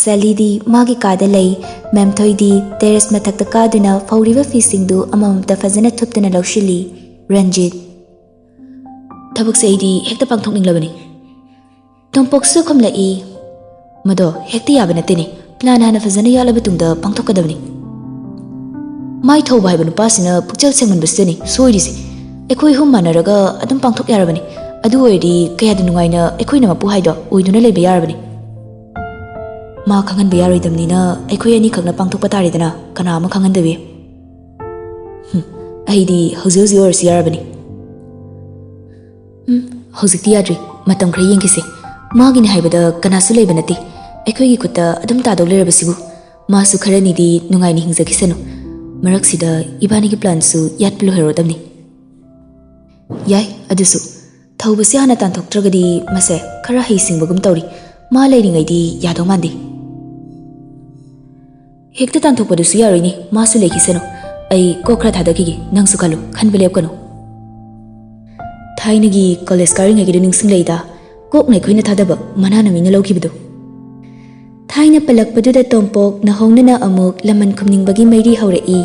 ꯁꯦꯂꯤꯗꯤ ꯃꯥꯒꯤ ꯀꯥꯗ ꯂꯩ꯫ ꯃꯦꯝꯊꯣꯏꯗꯤ ꯇꯦꯔꯦꯁ ꯃꯊꯛꯇ ꯀꯥꯗꯨꯅ ꯐꯧꯔꯤꯕ ꯐꯤꯁꯤꯡꯗꯨ ꯑꯃꯃꯝꯇ ꯐꯖꯅ ꯊꯨꯞꯇꯨꯅ ꯂꯧꯁꯤꯜꯂꯤ꯫ ꯔꯟꯖꯤꯠ꯫ ꯊꯕꯛꯁꯦ ꯑꯩꯗꯤ ꯍꯦꯛꯇ ꯄꯥꯡꯊꯣꯛꯅꯤꯡꯂꯕꯅꯤ꯫ ꯇꯣꯝꯄꯣꯛꯁꯨ ꯈꯨꯝꯂꯛꯏ꯫ ꯃꯗꯣ ꯍꯦꯛꯇ ꯌꯥꯕ ꯅꯠꯇꯦꯅꯦ꯫ ꯄ꯭ꯂꯥꯟ ꯍꯥꯟꯅ ꯐꯖꯅ ꯌꯥꯠꯂꯕ ꯇꯨꯡꯗ ꯄꯥꯡꯊꯣꯛꯀꯗꯕꯅꯤ꯫ ꯃꯥꯏ ꯊꯧꯕ ꯍꯥꯏꯕ ꯅꯨꯄꯥꯁꯤꯅ ꯄꯨꯛꯆꯦꯜ ꯁꯦꯡꯃꯟꯕꯁꯤꯗꯅꯤ ꯁꯣꯏꯔꯤꯁꯦ꯫ ꯑꯩꯈꯣꯏ ꯑꯍꯨꯝ ꯃꯥꯟꯅꯔꯒ ꯑꯗꯨꯝ ꯄꯥꯡꯊꯣꯛ ꯌꯥꯔꯕꯅꯤ꯫ ꯑꯗꯨ ꯑꯣꯏꯔꯗꯤ ꯀꯌꯥꯗ ꯅꯨꯡꯉꯥꯏꯅ ꯑꯩꯈꯣꯏꯅ ꯃꯄꯨ ꯍꯥꯏꯗꯣ ꯑꯣꯏꯗꯨꯅ ꯂꯩꯕ ꯌꯥꯔꯕꯅꯤ꯫ ꯃꯥ ꯈꯪꯍꯟꯕ ꯌꯥꯔꯣꯏꯗꯕꯅꯤꯅ ꯑꯩꯈꯣꯏ ꯑꯅꯤꯈꯛꯅ ꯄꯥꯡꯊꯣꯛꯄ ꯇꯥꯔꯦꯗꯅ, ꯀꯅꯥ ꯑꯃ ꯈꯪꯍꯟꯗꯕꯤ꯫ ꯍꯨꯝ, ꯑꯩꯗꯤ ꯍꯧꯖꯤꯛ ꯍꯧꯖꯤꯛ ꯑꯣꯏꯔꯁꯨ ꯌꯥꯔꯕꯅꯤ꯫ ꯎꯝ, ꯍꯧꯖꯤꯛꯇꯤ ꯌꯥꯗ꯭ꯔꯤ꯫ ꯃꯇꯝ ꯈꯔ ꯌꯦꯡꯈꯤꯁꯦ꯫ ꯃꯥꯒꯤꯅꯤ ꯍꯥꯏꯕꯗ ꯀꯅꯥꯁꯨ ꯂꯩꯕ ꯅꯠꯇꯦ꯫ ꯑꯩꯈꯣꯏꯒꯤ ꯈꯨꯠꯇ ꯑꯗꯨꯝ ꯇꯥꯗꯧ ꯂꯩꯔꯕꯁꯤꯕꯨ꯫ ꯃꯥꯁꯨ ꯈꯔꯅꯤꯗꯤ ꯅꯨꯡꯉꯥꯏꯅ ꯍꯤꯡꯖꯈꯤꯁꯅꯨ꯫ ꯃꯔꯛꯁꯤꯗ ꯏꯕꯥꯅꯤꯒꯤ ꯄ꯭ꯂꯥꯟꯁꯨ ꯌꯥꯠꯄ ꯂꯣꯏꯍꯧꯔꯗꯕꯅꯤ꯫ ꯌꯥꯏ, ꯑꯗꯨꯁꯨ꯫ ꯊꯧꯕꯁꯤ ꯍꯥꯟꯅ ꯇꯥꯟꯊꯣꯛꯇ꯭ꯔꯒꯗꯤ ꯃꯁꯦ ꯈꯔ ꯍꯩꯁꯤꯡꯕꯒꯨꯝ ꯇꯧꯔꯤ꯫ ꯃꯥ ꯂꯩꯔꯤꯉꯩꯗꯤ ꯌꯥꯗꯧ ꯃꯥꯟꯗꯦ꯫ ꯍꯦꯛꯇ ꯇꯥꯟꯊꯣꯛꯄꯗꯨꯁꯨ ꯌꯥꯔꯣꯏꯅꯦ, ꯃꯥꯁꯨ ꯂꯩꯈꯤꯁꯅꯨ꯫ ꯑꯩ ꯀꯣꯛ ꯈꯔ ꯊꯥꯗꯈꯤꯒꯦ, ꯅꯪꯁꯨ ꯈꯜꯂꯨ, ꯈꯟꯕ ꯂꯦꯞꯀꯅꯨ꯫ ꯊꯥꯏꯅꯒꯤ ꯀꯣꯂꯦꯖ ꯀꯥꯔꯤꯉꯩꯒꯤꯗꯨ ꯅꯤꯡꯁꯤꯡꯂꯛꯏꯗ, ꯀꯣꯛꯅ ꯑꯩꯈꯣꯏꯅ ꯊꯥꯗꯕ ꯃꯅꯥꯅ ꯃꯤꯅ ꯂꯧꯈꯤꯕꯗꯨ꯫ ꯊꯥꯏꯅ ꯄꯜꯂꯛꯄꯗꯨꯗ ꯇꯣꯝꯄꯣꯛ ꯅꯧꯍꯧꯅꯅ ꯑꯃꯨꯛ ꯂꯃꯟ ꯈꯨꯝꯅꯤꯡꯕꯒꯤ ꯃꯩꯔꯤ ꯍꯧꯔꯛꯏ꯫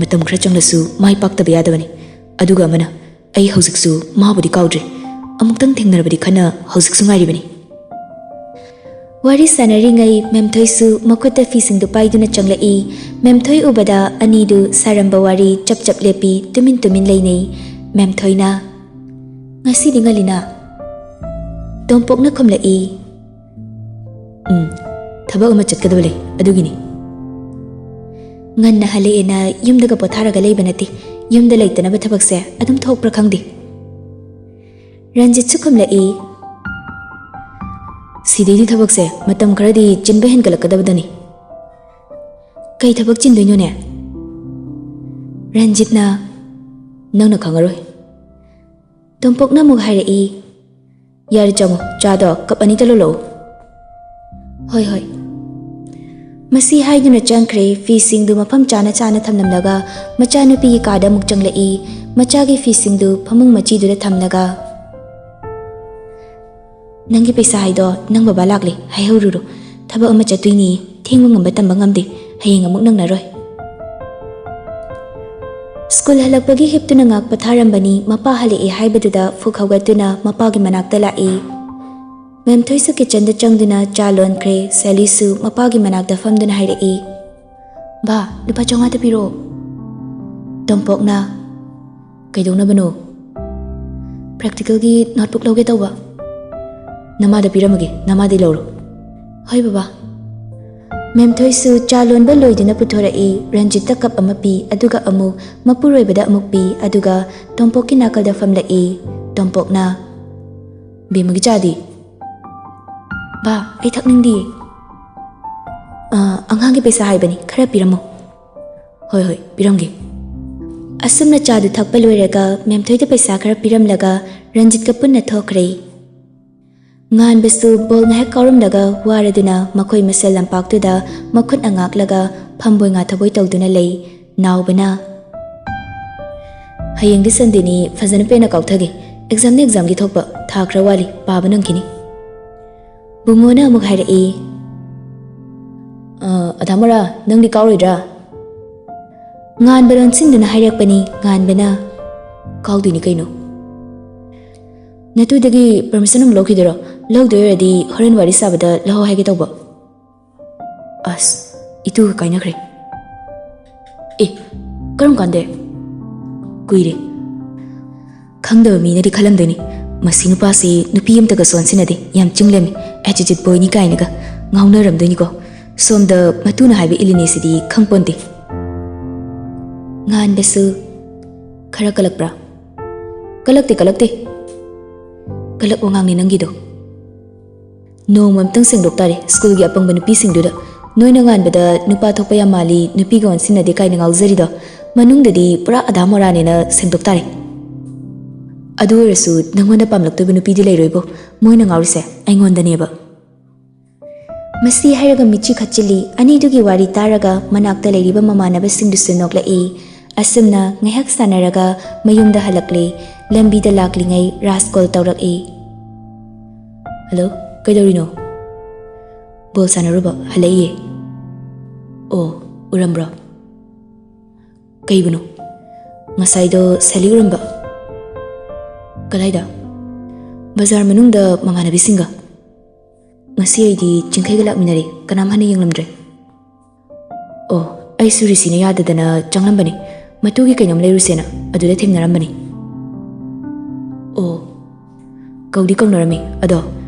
ꯃꯇꯝ ꯈꯔ ꯆꯪꯂꯁꯨ ꯃꯥꯏ ꯄꯥꯛꯇꯕ ꯌꯥꯗꯕꯅꯤ꯫ ꯑꯗꯨꯒ ꯑꯃꯅ, ꯑꯩ ꯍꯧꯖꯤꯛꯁꯨ ꯃꯥꯕꯨꯗꯤ ꯀꯥꯎꯗ꯭ꯔꯤ꯫ ꯑꯃꯨꯛꯇꯪ ꯊꯦꯡꯅꯔꯕꯗꯤ ꯈꯟꯅ ꯍꯧꯖꯤꯛꯁꯨ ꯉꯥꯏꯔꯤꯕꯅꯤ꯫ ꯋꯥꯔꯤ ꯁꯥꯟꯅꯔꯤꯉꯩ ꯃꯦꯝꯊꯣꯏꯁꯨ ꯃꯈꯨꯠꯇ ꯐꯤꯁꯤꯡꯗꯨ ꯄꯥꯏꯗꯨꯅ ꯆꯪꯂꯛꯏ꯫ ꯃꯦꯝꯊꯣꯏ ꯎꯕꯗ ꯑꯅꯤꯗꯨ ꯁꯥꯔꯝꯕ ꯋꯥꯔꯤ ꯆꯞ ꯆꯞ ꯂꯦꯞꯄꯤ, ꯇꯨꯃꯤꯟ ꯇꯨꯃꯤꯟ ꯂꯩꯅꯩ꯫ ꯃꯦꯝꯊꯣꯏꯅ, "ꯉꯁꯤꯗꯤ ꯉꯜꯂꯤꯅ?" ꯇꯣꯝꯄꯣꯛꯅ ꯈꯨꯝꯂꯛꯏ, "ꯎꯝ, ꯊꯕꯛ ꯑꯃ ꯆꯠꯀꯗꯕ ꯂꯩ, ꯑꯗꯨꯒꯤꯅꯤ꯫" ꯉꯟꯅ ꯍꯜꯂꯛꯑꯦꯅ ꯌꯨꯝꯗꯒ ꯄꯣꯊꯥꯔꯒ ꯂꯩꯕ ꯅꯠꯇꯦ꯫ ꯌꯨꯝꯗ ꯂꯩꯇꯅꯕ ꯊꯕꯛꯁꯦ ꯑꯗꯨꯝ ꯊꯣꯛꯄ꯭ꯔꯥ ꯈꯪꯗꯦ꯫ ꯔꯟꯖꯤꯠꯁꯨ ꯈꯨꯝꯂꯛꯏ, "ꯁꯤꯗꯩꯗꯤ ꯊꯕꯛꯁꯦ ꯃꯇꯝ ꯈꯔꯗꯤ ꯆꯤꯟꯕ ꯍꯦꯟꯒꯠꯂꯛꯀꯗꯕꯗꯅꯤ꯫ ꯀꯩ ꯊꯕꯛ ꯆꯤꯟꯗꯣꯏꯅꯣꯅꯦ?" ꯔꯟꯖꯤꯠꯅ, "ꯅꯪꯅ ꯈꯪꯉꯔꯣꯏ꯫" ꯇꯣꯝꯄꯣꯛꯅ ꯑꯃꯨꯛ ꯍꯥꯏꯔꯛꯏ, "ꯌꯥꯔꯦ, ꯆꯪꯉꯣ, ꯆꯥꯗꯣ ꯀꯞ ꯑꯅꯤꯇ ꯂꯣꯜꯂꯛꯎ꯫" "ꯍꯣꯏ, ꯍꯣꯏ꯫" ꯃꯁꯤ ꯍꯥꯏꯗꯨꯅ ꯆꯪꯈ꯭ꯔꯦ꯫ ꯐꯤꯁꯤꯡꯗꯨ ꯃꯐꯝ ꯆꯥꯅ ꯆꯥꯅ ꯊꯝꯂꯝꯂꯒ ꯃꯆꯥꯅꯨꯄꯤꯒꯤ ꯀꯥꯗ ꯑꯃꯨꯛ ꯆꯪꯂꯛꯏ꯫ ꯃꯆꯥꯒꯤ ꯐꯤꯁꯤꯡꯗꯨ ꯐꯃꯨꯡ ꯃꯆꯤꯗꯨꯗ ꯊꯝꯂꯒ, "ꯅꯪꯒꯤ ꯄꯩꯁꯥ ꯍꯥꯏꯗꯣ ꯅꯪ ꯕꯕꯥ ꯂꯥꯛꯂꯦ ꯍꯥꯏꯍꯧꯔꯨꯔꯣ꯫ ꯊꯕꯛ ꯑꯃ ꯆꯠꯇꯣꯏꯅꯤ, ꯊꯦꯡꯕ ꯉꯝꯕ ꯇꯝꯕ ꯉꯝꯗꯦ, ꯍꯌꯦꯡ ꯑꯃꯨꯛ ꯅꯪꯅꯔꯣꯏ꯫" ꯁ꯭ꯀꯨꯜ ꯍꯜꯂꯛꯄꯒꯤ ꯍꯤꯞꯇꯨꯅ ꯉꯥꯛ ꯄꯣꯊꯥꯔꯝꯕꯅꯤ꯫ ꯃꯄꯥ ꯍꯜꯂꯛꯑꯦ ꯍꯥꯏꯕꯗꯨꯗ ꯐꯨꯛ ꯍꯧꯒꯠꯇꯨꯅ ꯃꯄꯥꯒꯤ ꯃꯅꯥꯛꯇ ꯂꯥꯛꯏ꯫ ꯃꯦꯝꯊꯣꯏꯁꯨ ꯀꯤꯆꯟꯗ ꯆꯪꯗꯨꯅ ꯆꯥ ꯂꯣꯟꯈ꯭ꯔꯦ꯫ ꯁꯦꯂꯤꯁꯨ ꯃꯄꯥꯒꯤ ꯃꯅꯥꯛꯇ ꯐꯝꯗꯨꯅ ꯍꯥꯏꯔꯛꯏ, "ꯕꯥ, ꯂꯨꯄꯥ ꯆꯥꯝꯃꯉꯥꯇ ꯄꯤꯔꯛꯑꯣ꯫" ꯇꯣꯝꯄꯣꯛꯅ, "ꯀꯩꯗꯧꯅꯕꯅꯣ?" "ꯄ꯭ꯔꯦꯛꯇꯤꯀꯦꯜꯒꯤ ꯅꯣꯠꯕꯨꯛ ꯂꯧꯒꯦ ꯇꯧꯕ꯫" "ꯅꯃꯥꯗ ꯄꯤꯔꯝꯃꯒꯦ, ꯅꯃꯥꯗꯤ ꯂꯧꯔꯣ꯫" "ꯍꯣꯏ ꯕꯕꯥ꯫" ꯃꯦꯝꯊꯣꯏꯁꯨ ꯆꯥ ꯂꯣꯟꯕ ꯂꯣꯏꯗꯨꯅ ꯄꯨꯊꯣꯔꯛꯏ꯫ ꯔꯟꯖꯤꯠꯇ ꯀꯞ ꯑꯃ ꯄꯤ, ꯑꯗꯨꯒ ꯑꯃꯨꯛ ꯃꯄꯨꯔꯣꯏꯕꯗ ꯑꯃꯨꯛ ꯄꯤ, ꯑꯗꯨꯒ ꯇꯣꯝꯄꯣꯛꯀꯤ ꯅꯥꯀꯜꯗ ꯐꯝꯂꯛꯏ꯫ ꯇꯣꯝꯄꯣꯛꯅ, "ꯕꯦꯝꯃꯒꯤ ꯆꯥꯗꯤ?" "ꯕꯥ, ꯑꯩ ꯊꯛꯅꯤꯡꯗꯤꯌꯦ꯫" "ꯑꯥ, ꯑꯉꯥꯡꯒꯤ ꯄꯩꯁꯥ ꯍꯥꯏꯕꯅꯤ, ꯈꯔ ꯄꯤꯔꯝꯃꯣ꯫" "ꯍꯣꯏ, ꯍꯣꯏ, ꯄꯤꯔꯝꯒꯦ꯫" ꯑꯁꯨꯝꯅ ꯆꯥꯗꯨ ꯊꯛꯄ ꯂꯣꯏꯔꯒ ꯃꯦꯝꯊꯣꯏꯗ ꯄꯩꯁꯥ ꯈꯔ ꯄꯤꯔꯝꯂꯒ ꯔꯟꯖꯤꯠꯀ ꯄꯨꯟꯅ ꯊꯣꯛꯈ꯭ꯔꯦ꯫ ꯉꯥꯟꯕꯁꯨ ꯕꯣꯜ ꯉꯥꯏꯍꯥꯛ ꯀꯥꯎꯔꯝꯂꯒ ꯋꯥꯔꯗꯨꯅ ꯃꯈꯣꯏ ꯃꯁꯦꯜ ꯂꯝꯄꯥꯛꯇꯨꯗ ꯃꯈꯨꯠꯅ ꯉꯥꯛꯂꯒ ꯐꯝꯕꯣꯏ ꯉꯥꯊꯕꯣꯏ ꯇꯧꯗꯨꯅ ꯂꯩ꯫ ꯅꯥꯎꯕꯅ, "ꯍꯌꯦꯡꯗꯤ ꯁꯟꯗꯦꯅꯤ, ꯐꯖꯅ ꯄꯦꯟꯅ ꯀꯥꯎꯊꯒꯦ꯫ ꯑꯦꯛꯖꯥꯝꯅ ꯑꯦꯛꯖꯥꯝꯒꯤ ꯊꯣꯛꯄ, ꯊꯥ ꯈꯔ ꯋꯥꯠꯂꯤ, ꯄꯥꯕ ꯅꯪꯈꯤꯅꯤ꯫" ꯕꯨꯡꯉꯣꯅ ꯑꯃꯨꯛ ꯍꯥꯏꯔꯛꯏ, "ꯑ, ꯑꯙꯥ ꯃꯣꯔꯥ, ꯅꯪꯗꯤ ꯀꯥꯎꯔꯣꯏꯗ꯭ꯔꯥ?" ꯉꯥꯟꯕ ꯂꯣꯟꯁꯤꯟꯗꯨꯅ ꯍꯥꯏꯔꯛꯄꯅꯤ꯫ ꯉꯥꯟꯕꯅ, "ꯀꯥꯎꯗꯣꯏꯅꯤ ꯀꯩꯅꯣ꯫ ꯅꯇꯨꯗꯒꯤ ꯄꯔꯃꯤꯁꯟ ꯑꯃꯨꯛ ꯂꯧꯈꯤꯗꯣꯏꯔꯣ? ꯂꯧꯗꯣꯏ ꯑꯣꯏꯔꯗꯤ ꯍꯣꯔꯦꯟ ꯋꯥꯔꯤ ꯁꯥꯕꯗ ꯂꯧꯍꯧ ꯍꯥꯏꯒꯦ ꯇꯧꯕ꯫" ꯑꯁ, ꯏꯇꯨꯒ ꯀꯥꯏꯅꯈ꯭ꯔꯦ꯫ ꯑꯦ, ꯀꯔꯝ ꯀꯥꯟꯗꯦ? ꯀꯨꯏꯔꯦ꯫ ꯈꯪꯗꯕ ꯃꯤꯅꯗꯤ ꯈꯜꯂꯝꯗꯣꯏꯅꯤ, "ꯃꯁꯤ ꯅꯨꯄꯥꯁꯤ ꯅꯨꯄꯤ ꯑꯝꯇꯒ ꯁꯣꯟꯁꯤꯟꯅꯗꯦ, ꯌꯥꯝ ꯆꯤꯡꯂꯦꯝꯃꯤ, attitude boyꯅꯤ" ꯀꯥꯏꯅꯒ ꯉꯥꯎꯅꯔꯝꯗꯣꯏꯅꯤꯀꯣ꯫ ꯁꯣꯝꯗ ꯃꯇꯨꯅ ꯍꯥꯏꯕ ꯏꯜꯂꯤꯅꯦ ꯁꯤꯗꯤ ꯈꯪꯄꯣꯟꯇꯦ꯫ ꯉꯥꯟꯕꯁꯨ ꯈꯔ ꯀꯜꯂꯛꯄ꯭ꯔꯥ? ꯀꯜꯂꯛꯇꯦ, ꯀꯜꯂꯛꯇꯦ꯫ ꯀꯜꯂꯛ ꯋꯥꯉꯥꯡꯅꯤ ꯅꯪꯒꯤꯗꯣ꯫ ꯅꯣꯡꯃ ꯑꯝꯇꯪ ꯁꯦꯡꯗꯣꯛ ꯇꯥꯔꯦ ꯁ꯭ꯀꯨꯜꯒꯤ ꯑꯄꯪꯕ ꯅꯨꯄꯤꯁꯤꯡꯗꯨꯗ꯫ ꯅꯣꯏꯅ ꯉꯥꯟꯕꯗ ꯅꯨꯄꯥ ꯊꯣꯛꯄ ꯌꯥꯝ ꯃꯥꯜꯂꯤ, ꯅꯨꯄꯤꯒ ꯑꯣꯟꯁꯤꯟꯅꯗꯦ ꯀꯥꯏꯅ ꯉꯥꯎꯖꯔꯤꯗꯣ, ꯃꯅꯨꯡꯗꯗꯤ ꯄꯨꯔꯥ ꯑꯗꯥ ꯃꯣꯔꯥꯅꯦꯅ ꯁꯦꯡꯗꯣꯛ ꯇꯥꯔꯦ꯫ ꯑꯗꯨ ꯑꯣꯏꯔꯁꯨ ꯅꯪꯉꯣꯟꯗ ꯄꯥꯝꯂꯛꯇꯣꯏꯕ ꯅꯨꯄꯤꯗꯤ ꯂꯩꯔꯣꯏꯕꯣ, ꯃꯣꯏꯅ ꯉꯥꯎꯔꯤꯁꯦ ꯑꯩꯉꯣꯟꯗꯅꯦꯕ꯫ ꯃꯁꯤ ꯍꯥꯏꯔꯒ ꯃꯤꯠꯆꯤ ꯈꯠꯆꯤꯜꯂꯤ꯫ ꯑꯅꯤꯗꯨꯒꯤ ꯋꯥꯔꯤ ꯇꯥꯔꯒ ꯃꯅꯥꯛꯇ ꯂꯩꯔꯤꯕ ꯃꯃꯥꯟꯅꯕꯁꯤꯡꯗꯨꯁꯨ ꯅꯣꯛꯂꯛꯏ꯫ ꯑꯁꯨꯝꯅ ꯉꯥꯏꯍꯥꯛ ꯁꯥꯟꯅꯔꯒ ꯃꯌꯨꯝꯗ ꯍꯜꯂꯛꯂꯦ꯫ ꯂꯝꯕꯤꯗ ꯂꯥꯛꯂꯤꯉꯩ ꯔꯥꯖ ꯀꯣꯜ ꯇꯧꯔꯛꯏ꯫ "ꯍꯜꯂꯣ, ꯀꯩꯗꯧꯔꯤꯅꯣ?" "ꯕꯣꯜ ꯁꯥꯟꯅꯔꯨꯕ ꯍꯜꯂꯛꯏꯌꯦ꯫" "ꯑꯣ, ꯎꯔꯝꯕ꯭ꯔꯣ?" "ꯀꯩꯕꯨꯅꯣ?" "ꯉꯁꯥꯏꯗꯣ ꯁꯦꯂꯤ ꯎꯔꯝꯕ꯫" "ꯀꯗꯥꯏꯗ?" "ꯕꯖꯥꯔ ꯃꯅꯨꯡꯗ ꯃꯃꯥꯟꯅꯕꯤꯁꯤꯡꯒ꯫ ꯉꯁꯤ ꯑꯩꯗꯤ ꯆꯤꯡꯈꯩꯒ ꯂꯥꯛꯃꯤꯟꯅꯔꯦ, ꯀꯅꯥꯝ ꯍꯟꯅ ꯌꯦꯡꯂꯝꯗ꯭ꯔꯦ꯫" "ꯑꯣ, ꯑꯩꯁꯨ ꯔꯤꯁꯤꯅ ꯌꯥꯗꯗꯅ ꯆꯪꯂꯝꯕꯅꯦ, ꯃꯇꯨꯒꯤ ꯀꯩꯅꯣꯝ ꯂꯩꯔꯨꯁꯦꯅ ꯑꯗꯨꯗ ꯊꯦꯡꯅꯔꯝꯕꯅꯤ꯫" "ꯑꯣ, ꯀꯧꯗꯤ ꯀꯧꯅꯔꯝꯃꯤ, ꯑꯗꯣ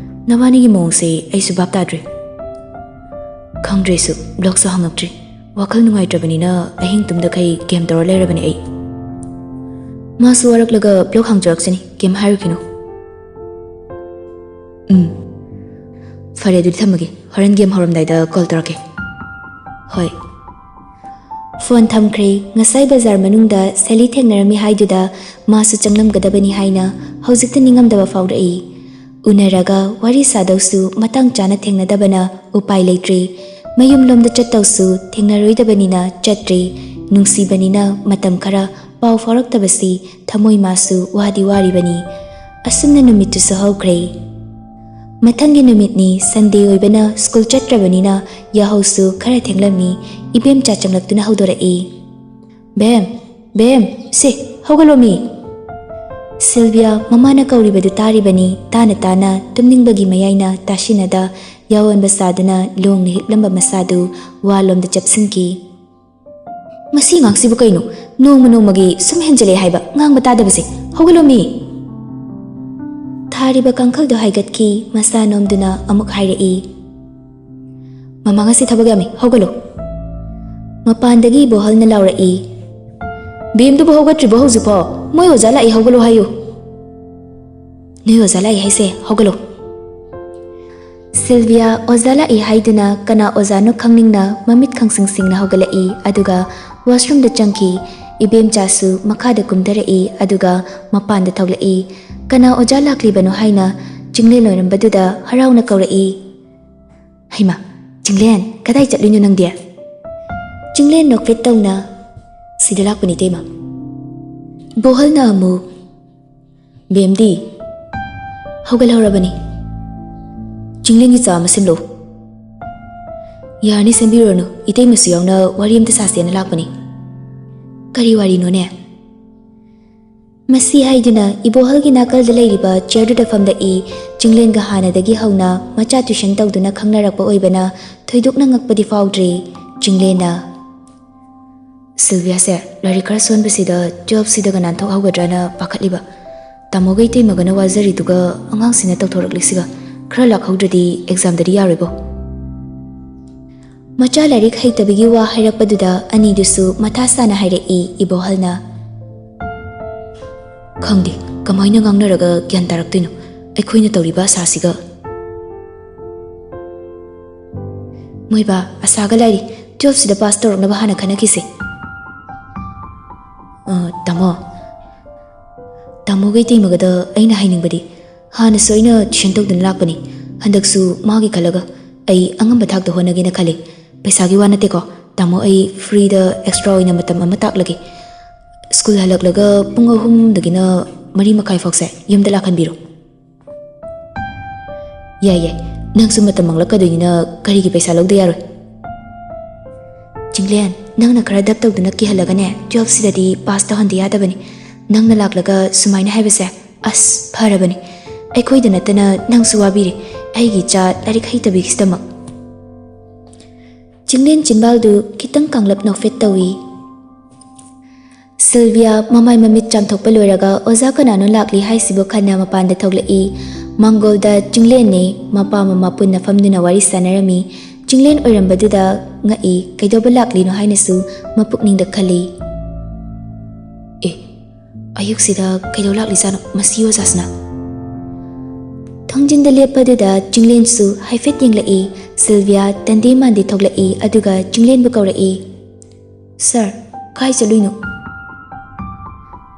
ꯅꯕꯥꯅꯤꯒꯤ ꯃꯑꯣꯡꯁꯦ ꯑꯩꯁꯨ ꯚꯥꯞ ꯇꯥꯗ꯭ꯔꯦ꯫" "ꯈꯪꯗ꯭ꯔꯦ ꯑꯩꯁꯨ, ꯕ꯭ꯂꯣꯛꯁꯨ ꯍꯥꯡꯉꯛꯇ꯭ꯔꯤ꯫ ꯋꯥꯈꯜ ꯅꯨꯡꯉꯥꯏꯇ꯭ꯔꯕꯅꯤꯅ ꯑꯍꯤꯡ ꯇꯨꯝꯗꯈꯩ ꯒꯦꯝ ꯇꯧꯔ ꯂꯩꯔꯕꯅꯦ ꯑꯩ꯫" "ꯃꯥꯁꯨ ꯋꯥꯔꯛꯂꯒ ꯕ꯭ꯂꯣꯛ ꯍꯥꯡꯖꯔꯛꯁꯅꯤ, ꯀꯩꯝ ꯍꯥꯏꯔꯨꯈꯤꯅꯨ꯫" "ꯎꯝ, ꯐꯔꯦ, ꯑꯗꯨꯗꯤ ꯊꯝꯃꯒꯦ, ꯍꯣꯔꯦꯟ ꯒꯦꯝ ꯍꯧꯔꯝꯗꯥꯏꯗ ꯀꯣꯜ ꯇꯧꯔꯛꯀꯦ꯫" "ꯍꯣꯏ꯫" ꯐꯣꯟ ꯊꯝꯈ꯭ꯔꯦ꯫ ꯉꯁꯥꯏ ꯕꯖꯥꯔ ꯃꯅꯨꯡꯗ ꯁꯦꯂꯤ ꯊꯦꯡꯅꯔꯝꯃꯤ ꯍꯥꯏꯗꯨꯗ ꯃꯥꯁꯨ ꯆꯪꯂꯝꯒꯗꯕꯅꯤ ꯍꯥꯏꯅ ꯍꯧꯖꯤꯛꯇ ꯅꯤꯡꯉꯝꯗꯕ ꯐꯥꯎꯔꯛꯏ꯫ ꯎꯅꯔꯒ ꯋꯥꯔꯤ ꯁꯥꯗꯧꯁꯨ ꯃꯇꯥꯡ ꯆꯥꯅ ꯊꯦꯡꯅꯗꯕꯅ ꯎꯄꯥꯏ ꯂꯩꯇ꯭ꯔꯦ꯫ ꯃꯌꯨꯝꯂꯣꯝꯗ ꯆꯠꯇꯧꯁꯨ ꯊꯦꯡꯅꯔꯣꯏꯗꯕꯅꯤꯅ ꯆꯠꯇ꯭ꯔꯦ꯫ ꯅꯨꯡꯁꯤꯕꯅꯤꯅ ꯃꯇꯝ ꯈꯔ ꯄꯥꯎ ꯐꯥꯎꯔꯛꯇꯕꯁꯤ ꯊꯃꯣꯏ ꯃꯥꯁꯨ ꯋꯥꯗꯤ ꯋꯥꯔꯤꯕꯅꯤ꯫ ꯑꯁꯨꯝꯅ ꯅꯨꯃꯤꯠꯇꯨꯁꯨ ꯍꯧꯈ꯭ꯔꯦ꯫ ꯃꯊꯪꯒꯤ ꯅꯨꯃꯤꯠꯅꯤ, ꯁꯟꯗꯦ ꯑꯣꯏꯕꯅ ꯁ꯭ꯀꯨꯜ ꯆꯠꯇ꯭ꯔꯕꯅꯤꯅ ꯌꯥꯍꯧꯁꯨ ꯈꯔ ꯊꯦꯡꯂꯝꯃꯤ꯫ ꯏꯕꯦꯝꯆꯥ ꯆꯪꯂꯛꯇꯨꯅ ꯍꯧꯗꯣꯔꯛꯏ꯫ "ꯕꯦꯝ, ꯕꯦꯝ, ꯁꯦ, ꯍꯧꯒꯠꯂꯣꯃꯤ!" ꯁꯤꯜꯚꯤꯌꯥ ꯃꯃꯥꯅ ꯀꯧꯔꯤꯕꯗꯨ ꯇꯥꯔꯤꯕꯅꯤ꯫ ꯇꯥꯅ ꯇꯥꯅ ꯇꯨꯝꯅꯤꯡꯕꯒꯤ ꯃꯌꯥꯏꯅ ꯇꯥꯁꯤꯟꯅꯗ ꯌꯥꯑꯣꯟꯕ ꯁꯥꯗꯨꯅ ꯂꯣꯡꯅ ꯍꯤꯞꯂꯝꯕ ꯃꯁꯥꯗꯨ ꯋꯥꯜꯂꯣꯝꯗ ꯆꯞꯁꯤꯟꯈꯤ꯫ "ꯃꯁꯤ ꯑꯉꯥꯡꯁꯤꯕꯨ ꯀꯩꯅꯣ? ꯅꯣꯡꯃ ꯅꯣꯡꯃꯒꯤ ꯁꯨꯝ ꯍꯦꯟꯖꯤꯜꯂꯛꯑꯦ ꯍꯥꯏꯕ, ꯉꯥꯡꯕ ꯇꯥꯗꯕꯁꯦ꯫ ꯍꯧꯒꯠꯂꯣꯃꯤ!" ꯊꯥꯔꯤꯕ ꯀꯥꯡꯈꯜꯗꯨ ꯍꯥꯏꯒꯠꯈꯤ꯫ ꯃꯁꯥ ꯅꯣꯝꯗꯨꯅ ꯑꯃꯨꯛ ꯍꯥꯏꯔꯛꯏ, "ꯃꯃꯥ ꯉꯁꯤ ꯊꯕꯛ ꯌꯥꯝꯃꯤ, ꯍꯧꯒꯠꯂꯣ!" ꯃꯄꯥꯟꯗꯒꯤ ꯕꯣꯍꯜꯅ ꯂꯥꯎꯔꯛꯏ꯫ "ꯕꯦꯝꯗꯨꯕꯨ ꯍꯧꯒꯠꯇ꯭ꯔꯤꯕꯣ ꯍꯧꯖꯤꯛꯐꯥꯎ? ꯃꯣꯏ ꯑꯣꯖꯥ ꯂꯥꯛꯏ, ꯍꯧꯒꯠꯂꯣ ꯍꯥꯏꯌꯨ꯫ ꯅꯣꯏ ꯑꯣꯖꯥ ꯂꯥꯛꯏ ꯍꯥꯏꯁꯦ, ꯍꯧꯒꯠꯂꯣ꯫" ꯁꯤꯜꯚꯤꯌꯥ ꯑꯣꯖꯥ ꯂꯥꯛꯏ ꯍꯥꯏꯗꯨꯅ ꯀꯅꯥ ꯑꯣꯖꯥꯅꯣ ꯈꯪꯅꯤꯡꯅ ꯃꯃꯤꯠ ꯈꯪꯁꯤꯡ ꯁꯤꯡꯅ ꯍꯧꯒꯠꯂꯛꯏ, ꯑꯗꯨꯒ ꯋꯥꯁꯔꯨꯝꯗ ꯆꯪꯈꯤ꯫ ꯏꯕꯦꯝꯆꯥꯁꯨ ꯃꯈꯥꯗ ꯀꯨꯝꯊꯔꯛꯏ, ꯑꯗꯨꯒ ꯃꯄꯥꯟꯗ ꯊꯣꯛꯂꯛꯏ꯫ ꯀꯅꯥ ꯑꯣꯖꯥ ꯂꯥꯛꯂꯤꯕꯅꯣ ꯍꯥꯏꯅ ꯆꯤꯡꯂꯦꯟ ꯑꯣꯏꯔꯝꯕꯗꯨꯗ ꯍꯔꯥꯎꯅ ꯀꯧꯔꯛꯏ꯫ "ꯍꯩꯃꯥ, ꯆꯤꯡꯂꯦꯟ, ꯀꯗꯥꯏ ꯆꯠꯂꯨꯏꯅꯣ ꯅꯪꯗꯤ?" ꯆꯤꯡꯂꯦꯟ ꯅꯣꯛꯐꯦꯠ ꯇꯧꯅ, "ꯁꯤꯗ ꯂꯥꯛꯄꯅꯤ ꯏꯇꯩꯃ꯫" ꯕꯣꯍꯜꯅ ꯑꯃꯨꯛ, "ꯕꯦꯝꯗꯤ?" "ꯍꯧꯒꯠꯍꯧꯔꯕꯅꯤ꯫ ꯆꯤꯡꯂꯦꯟꯒꯤ ꯆꯥ ꯑꯃ ꯁꯦꯝꯂꯛꯎ꯫" "ꯌꯥꯔꯅꯤ, ꯁꯦꯝꯕꯤꯔꯨꯔꯅꯨ, ꯏꯇꯩꯃꯁꯨ ꯌꯥꯎꯅ ꯋꯥꯔꯤ ꯑꯃꯇ ꯁꯥꯁꯦꯅ ꯂꯥꯛꯄꯅꯤ꯫" "ꯀꯔꯤ ꯋꯥꯔꯤꯅꯣꯅꯦ?" ꯃꯁꯤ ꯍꯥꯏꯗꯨꯅ ꯏꯕꯣꯍꯜꯒꯤ ꯅꯥꯀꯜꯗ ꯂꯩꯔꯤꯕ ꯆꯤꯌꯔꯗꯨꯗ ꯐꯝꯂꯛꯏ꯫ ꯆꯤꯡꯂꯦꯟꯒ ꯍꯥꯟꯅꯗꯒꯤ ꯍꯧꯅ ꯃꯆꯥ ꯇ꯭ꯌꯨꯁꯟ ꯇꯧꯗꯨꯅ ꯈꯪꯅꯔꯛꯄ ꯑꯣꯏꯕꯅ ꯊꯣꯏꯗꯣꯛꯅ ꯉꯛꯄꯗꯤ ꯐꯥꯎꯗ꯭ꯔꯤ꯫ ꯆꯤꯡꯂꯦꯟꯅ, "ꯁꯤꯜꯚꯤꯌꯥꯁꯦ ꯂꯥꯏꯔꯤꯛ ꯈꯔ ꯁꯣꯟꯕꯁꯤꯗ ꯇꯨꯌꯦꯜꯐꯁꯤꯗꯒ ꯅꯥꯟꯊꯣꯛꯍꯧꯒꯗ꯭ꯔꯅ ꯄꯥꯈꯠꯂꯤꯕ꯫ ꯇꯥꯃꯣꯒ ꯏꯇꯩꯃꯒꯅ ꯋꯥꯖꯔꯤꯗꯨꯒ ꯑꯉꯥꯡꯁꯤꯅ ꯇꯧꯊꯣꯔꯛꯂꯤꯁꯤꯒ꯫ ꯈꯔ ꯂꯥꯛꯍꯧꯗ꯭ꯔꯗꯤ ꯑꯦꯛꯖꯥꯝꯗꯗꯤ ꯌꯥꯔꯣꯏꯕꯣ꯫" ꯃꯆꯥ ꯂꯥꯏꯔꯤꯛ ꯍꯩꯇꯕꯒꯤ ꯋꯥ ꯍꯥꯏꯔꯛꯄꯗꯨꯗ ꯑꯅꯤꯗꯨꯁꯨ ꯃꯊꯥ ꯁꯥꯅ ꯍꯥꯏꯔꯛꯏ ꯏꯕꯣꯍꯜꯅ꯫ "ꯈꯪꯗꯦ, ꯀꯃꯥꯏꯅ ꯉꯥꯡꯅꯔꯒ ꯒ꯭ꯌꯥꯟ ꯇꯥꯔꯛꯇꯣꯏꯅꯣ, ꯑꯩꯈꯣꯏꯅ ꯇꯧꯔꯤꯕ ꯑꯁꯥꯁꯤꯒ?" "ꯃꯣꯏꯕꯥ, ꯑꯁꯥꯒ ꯂꯥꯏꯔꯤ, ꯇꯨꯌꯦꯜꯐꯁꯤꯗ ꯄꯥꯁ ꯇꯧꯔꯛꯅꯕ ꯍꯥꯟꯅ ꯈꯟꯅꯈꯤꯁꯦ꯫" "ꯑ, ꯇꯥꯃꯣ, ꯇꯥꯃꯣꯒ ꯏꯇꯩꯃꯒꯗ ꯑꯩꯅ ꯍꯥꯏꯅꯤꯡꯕꯗꯤ, ꯍꯥꯟꯅꯁꯨ ꯑꯩꯅ ꯇ꯭ꯌꯨꯁꯟ ꯇꯧꯗꯨꯅ ꯂꯥꯛꯄꯅꯤ, ꯍꯟꯗꯛꯁꯨ ꯃꯥꯒꯤ ꯈꯜꯂꯒ ꯑꯩ ꯑꯉꯝꯕ ꯊꯥꯛꯇ ꯍꯣꯠꯅꯒꯦꯅ ꯈꯜꯂꯤ꯫ ꯄꯩꯁꯥꯒꯤ ꯋꯥ ꯅꯠꯇꯦꯀꯣ, ꯇꯥꯃꯣ, ꯑꯩ ꯐ꯭ꯔꯤꯗ ꯑꯦꯛꯁꯇ꯭ꯔꯥ ꯑꯣꯏꯅ ꯃꯇꯝ ꯑꯃ ꯇꯥꯛꯂꯒꯦ꯫ ꯁ꯭ꯀꯨꯜ ꯍꯜꯂꯛꯂꯒ ꯄꯨꯡ ꯑꯍꯨꯝꯗꯒꯤꯅ ꯃꯔꯤ ꯃꯈꯥꯏ ꯐꯥꯎꯁꯦ ꯌꯨꯝꯗ ꯂꯥꯛꯍꯟꯕꯤꯔꯣ꯫" "ꯌꯥꯏ, ꯌꯥꯏ, ꯅꯪꯁꯨ ꯃꯇꯝ ꯃꯥꯡꯂꯛꯀꯗꯣꯏꯅꯤꯅ ꯀꯔꯤꯒꯤ ꯄꯩꯁꯥ ꯂꯧꯗ ꯌꯥꯔꯣꯏ?" "ꯆꯤꯡꯂꯦꯟ, ꯅꯪꯅ ꯈꯔ ꯗꯞ ꯇꯧꯗꯨꯅ ꯀꯤꯍꯜꯂꯒꯅꯦ, ꯇꯨꯌꯦꯜꯐꯁꯤꯗꯗꯤ ꯄꯥꯁ ꯇꯧꯍꯟꯗ ꯌꯥꯗꯕꯅꯤ꯫ ꯅꯪꯅ ꯂꯥꯛꯂꯒ ꯁꯨꯃꯥꯏꯅ ꯍꯥꯏꯕꯁꯦ ꯑꯁ ꯐꯔꯕꯅꯤ꯫ ꯑꯩꯈꯣꯏꯗ ꯅꯠꯇꯅ ꯅꯪꯁꯨ ꯋꯥꯕꯤꯔꯦ, ꯑꯩꯒꯤ ꯏꯆꯥ ꯂꯥꯏꯔꯤꯛ ꯍꯩꯇꯕꯤꯒꯤꯗꯃꯛ꯫" ꯆꯤꯡꯂꯦꯟ ꯆꯤꯟꯕꯥꯜꯗꯨ ꯈꯤꯇꯪ ꯀꯥꯡꯂꯞ ꯅꯣꯛꯐꯦꯠ ꯇꯧꯏ꯫ ꯁꯤꯜꯚꯤꯌꯥ ꯃꯃꯥꯏ ꯃꯃꯤꯠ ꯆꯥꯝꯊꯣꯛꯄ ꯂꯣꯏꯔꯒ ꯑꯣꯖꯥ ꯀꯅꯥꯅꯣ ꯂꯥꯛꯂꯤ ꯍꯥꯏꯁꯤꯕꯨ ꯈꯟꯅ ꯃꯄꯥꯟꯗ ꯊꯣꯛꯂꯛꯏ꯫ ꯃꯥꯡꯒꯣꯜꯗ ꯆꯤꯡꯂꯦꯟꯅꯦ ꯃꯄꯥ ꯃꯃꯥ ꯄꯨꯟꯅ ꯐꯝꯗꯨꯅ ꯋꯥꯔꯤ ꯁꯥꯟꯅꯔꯝꯃꯤ꯫ ꯆꯤꯡꯂꯦꯟ ꯑꯣꯏꯔꯝꯕꯗꯨꯗ ꯉꯛꯏ, ꯀꯩꯗꯧꯕ ꯂꯥꯛꯂꯤꯅꯣ ꯍꯥꯏꯅꯁꯨ ꯃꯄꯨꯛꯅꯤꯡꯗ ꯈꯜꯂꯤ꯫ ꯑꯌꯨꯛꯁꯤꯗ ꯀꯩꯗꯧ ꯂꯥꯛꯂꯤꯖꯥꯠꯅꯣ ꯃꯁꯤ ꯑꯣꯖꯥꯁꯤꯅ? ꯊꯣꯡꯖꯤꯟꯗ ꯂꯦꯞꯄꯗꯨꯗ ꯆꯤꯡꯂꯦꯟꯁꯨ ꯍꯥꯏꯐꯦꯠ ꯌꯦꯡꯂꯛꯏ꯫ ꯁꯤꯜꯚꯤꯌꯥ ꯇꯟꯗꯦ ꯃꯥꯟꯗꯦ ꯊꯣꯛꯂꯛꯏ, ꯑꯗꯨꯒ ꯆꯤꯡꯂꯦꯟꯕꯨ ꯀꯧꯔꯛꯏ꯫ "ꯁꯥꯔ, ꯀꯥꯏ ꯆꯠꯂꯨꯏꯅꯣ?"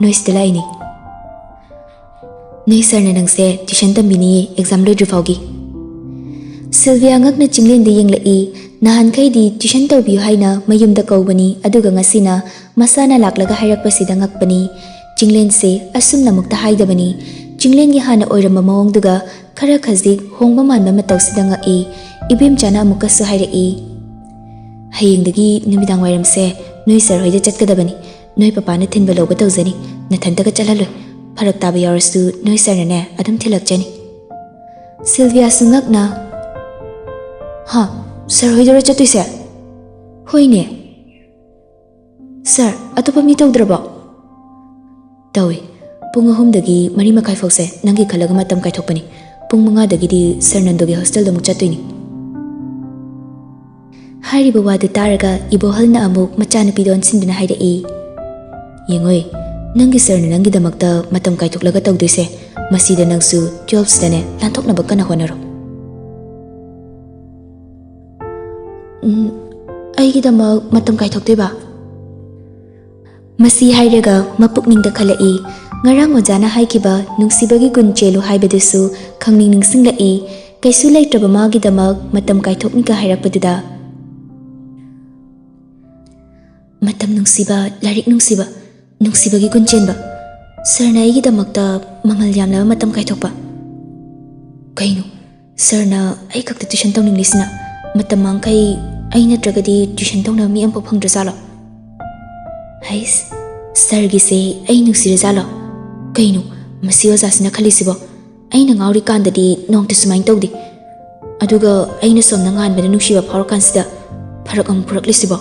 "ꯅꯣꯏ ꯁꯤꯗ ꯂꯥꯛꯏꯅꯦ꯫ ꯅꯣꯏ ꯁꯥꯔꯅ ꯅꯪꯁꯦ ꯇ꯭ꯌꯨꯁꯟ ꯇꯝꯕꯤꯅꯤꯌꯦ ꯑꯦꯛꯖꯥꯝ ꯂꯣꯏꯗ꯭ꯔꯤ ꯐꯥꯎꯒꯤ꯫" ꯁꯤꯜꯚꯤꯌꯥ ꯉꯛꯅ ꯆꯤꯡꯂꯦꯟꯗ ꯌꯦꯡꯂꯛꯏ꯫ ꯅꯍꯥꯟꯈꯩꯗꯤ ꯇ꯭ꯌꯨꯁꯟ ꯇꯧꯕꯤꯌꯨ ꯍꯥꯏꯅ ꯃꯌꯨꯝꯗ ꯀꯧꯕꯅꯤ, ꯑꯗꯨꯒ ꯉꯁꯤꯅ ꯃꯁꯥꯅ ꯂꯥꯛꯂꯒ ꯍꯥꯏꯔꯛꯄꯁꯤꯗ ꯉꯛꯄꯅꯤ꯫ ꯆꯤꯡꯂꯦꯟꯁꯦ ꯑꯁꯨꯝꯅ ꯑꯃꯨꯛꯇ ꯍꯥꯏꯗꯕꯅꯤ꯫ ꯆꯤꯡꯂꯦꯟꯒꯤ ꯍꯥꯟꯅ ꯑꯣꯏꯔꯝꯕ ꯃꯑꯣꯡꯗꯨꯒ ꯈꯔ ꯈꯖꯤꯛ ꯍꯣꯡꯕ ꯃꯥꯟꯕ ꯃꯇꯧꯁꯤꯗ ꯉꯛꯏ꯫ ꯏꯕꯦꯝꯆꯥꯅ ꯑꯃꯨꯛꯀꯁꯨ ꯍꯥꯏꯔꯛꯏ, "ꯍꯌꯦꯡꯗꯒꯤ ꯅꯨꯃꯤꯗꯥꯡ ꯋꯥꯏꯔꯝꯁꯦ ꯅꯣꯏ ꯁꯥꯔ ꯍꯣꯏꯗ ꯆꯠꯀꯗꯕꯅꯤ꯫ ꯅꯣꯏ ꯄꯄꯥꯅ ꯊꯤꯟꯕ ꯂꯧꯕ ꯇꯧꯖꯅꯤ꯫ ꯅꯊꯟꯇꯒ ꯆꯠꯍꯜꯂꯣꯏ꯫ ꯐꯔꯛ ꯇꯥꯕ ꯌꯥꯎꯔꯁꯨ ꯅꯣꯏ ꯁꯥꯔꯅꯅꯦ ꯑꯗꯨꯝ ꯊꯤꯜꯂꯛꯆꯅꯤ꯫" ꯁꯤꯜꯚꯤꯌꯥꯁꯨ ꯉꯛꯅ, "ꯍꯥ? ꯁꯥꯔ ꯍꯣꯏꯗꯔꯣ ꯆꯠꯇꯣꯏꯁꯦ?" "ꯍꯣꯏꯅꯦ꯫" "ꯁꯥꯔ, ꯑꯇꯣꯞꯄ ꯃꯤ ꯇꯧꯗ꯭ꯔꯕꯣ?" "ꯇꯧꯏ꯫ ꯄꯨꯡ ꯑꯍꯨꯝꯗꯒꯤ ꯃꯔꯤ ꯃꯈꯥꯏ ꯐꯥꯎꯁꯦ ꯅꯪꯒꯤ ꯈꯜꯂꯒ ꯃꯇꯝ ꯀꯥꯏꯊꯣꯛꯄꯅꯤ꯫ ꯄꯨꯡ ꯃꯉꯥꯗꯒꯤꯗꯤ ꯁꯥꯔ ꯅꯟꯗꯨꯒꯤ ꯍꯣꯁꯇꯦꯜꯗ ꯑꯃꯨꯛ ꯆꯠꯇꯣꯏꯅꯤ꯫" ꯍꯥꯏꯔꯤꯕ ꯋꯥꯗꯨ ꯇꯥꯔꯒ ꯏꯕꯣꯍꯜꯅ ꯑꯃꯨꯛ ꯃꯆꯥꯅꯨꯄꯤꯗ ꯑꯣꯟꯁꯤꯟꯗꯨꯅ ꯍꯥꯏꯔꯛꯏ, "ꯌꯦꯡꯉꯣꯏ, ꯅꯪꯒꯤ ꯁꯥꯔꯅ ꯅꯪꯒꯤꯗꯃꯛꯇ ꯃꯇꯝ ꯀꯥꯏꯊꯣꯛꯂꯒ ꯇꯧꯗꯣꯏꯁꯦ, ꯃꯁꯤꯗ ꯅꯪꯁꯨ ꯇꯨꯌꯦꯜꯐꯁꯤꯗꯅꯦ ꯂꯥꯟꯊꯣꯛꯅꯕ ꯀꯟꯅ ꯍꯣꯠꯅꯔꯣ꯫" "ꯎꯝ, ꯑꯩꯒꯤꯗꯃꯛ ꯃꯇꯝ ꯀꯥꯏꯊꯣꯛꯇꯣꯏꯕ?" ꯃꯁꯤ ꯍꯥꯏꯔꯒ ꯃꯄꯨꯛꯅꯤꯡꯗ ꯈꯜꯂꯛꯏ꯫ ꯉꯔꯥꯡ ꯑꯣꯖꯥꯅ ꯍꯥꯏꯈꯤꯕ "ꯅꯨꯡꯁꯤꯕꯒꯤ ꯒꯨꯟ ꯆꯦꯜꯂꯨ" ꯍꯥꯏꯕꯗꯨꯁꯨ ꯈꯪꯅꯤꯡ ꯅꯤꯡꯁꯤꯡꯂꯛꯏ꯫ ꯀꯩꯁꯨ ꯂꯩꯇ꯭ꯔꯕ ꯃꯥꯒꯤꯗꯃꯛ ꯃꯇꯝ ꯀꯥꯏꯊꯣꯛꯅꯤꯒ ꯍꯥꯏꯔꯛꯄꯗꯨꯗ꯫ ꯃꯇꯝ ꯅꯨꯡꯁꯤꯕ, ꯂꯥꯏꯔꯤꯛ ꯅꯨꯡꯁꯤꯕ, ꯅꯨꯡꯁꯤꯕꯒꯤ ꯒꯨꯟ ꯆꯦꯟꯕ꯫ ꯁꯥꯔꯅ ꯑꯩꯒꯤꯗꯃꯛꯇ ꯃꯃꯜ ꯌꯥꯝꯂꯕ ꯃꯇꯝ ꯀꯥꯏꯊꯣꯛꯄ꯫ ꯀꯩꯅꯣ? ꯁꯥꯔꯅ ꯑꯩ ꯈꯛꯇ ꯇ꯭ꯌꯨꯁꯟ ꯇꯧꯅꯤꯡꯂꯤꯁꯤꯅ? ꯃꯇꯝ ꯃꯥꯡꯈꯩ ꯑꯩ ꯅꯠꯇ꯭ꯔꯒꯗꯤ ꯇ꯭ꯌꯨꯁꯟ ꯇꯧꯅꯕ ꯃꯤ ꯑꯃꯐꯥꯎ ꯐꯪꯗ꯭ꯔꯖꯥꯠꯂꯣ? ꯍꯩꯁ, ꯁꯥꯔꯒꯤꯁꯦ ꯑꯩ ꯅꯨꯡꯁꯤꯔꯖꯥꯠꯂꯣ? ꯀꯩꯅꯣ ꯃꯁꯤ ꯑꯣꯖꯥꯁꯤꯅ ꯈꯜꯂꯤꯁꯤꯕꯣ? ꯑꯩꯅ ꯉꯥꯎꯔꯤꯀꯥꯟꯗꯗꯤ ꯅꯣꯡꯇ ꯁꯨꯃꯥꯏꯅ ꯇꯧꯗꯦ꯫ ꯑꯗꯨꯒ ꯑꯩꯅ ꯁꯣꯝꯗ ꯉꯥꯟꯕꯗ ꯅꯨꯡꯁꯤꯕ ꯐꯥꯎꯔꯀꯥꯟꯁꯤꯗ ꯐꯔꯛ ꯑꯃꯨꯛ ꯐꯨꯔꯛꯂꯤꯁꯤꯕꯣ?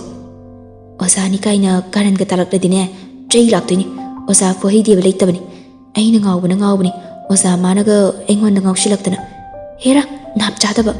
ꯑꯣꯖꯥꯅꯤ ꯀꯥꯏꯅ ꯀꯥꯔꯟꯒ ꯇꯥꯔꯛꯂꯗꯤꯅꯦ, ꯆꯩ ꯂꯥꯛꯇꯣꯏꯅꯤ꯫ ꯑꯣꯖꯥ ꯐꯨꯍꯩꯗꯦꯕ ꯂꯩꯇꯕꯅꯤ꯫ ꯑꯩꯅ ꯉꯥꯎꯕꯅ ꯉꯥꯎꯕꯅꯤ, ꯑꯣꯖꯥ ꯃꯥꯅꯒ ꯑꯩꯉꯣꯟꯗ ꯉꯥꯎꯁꯤꯜꯂꯛꯇꯅ꯫ ꯍꯦꯔꯥ, ꯅꯥꯞ ꯆꯥꯗꯕ꯫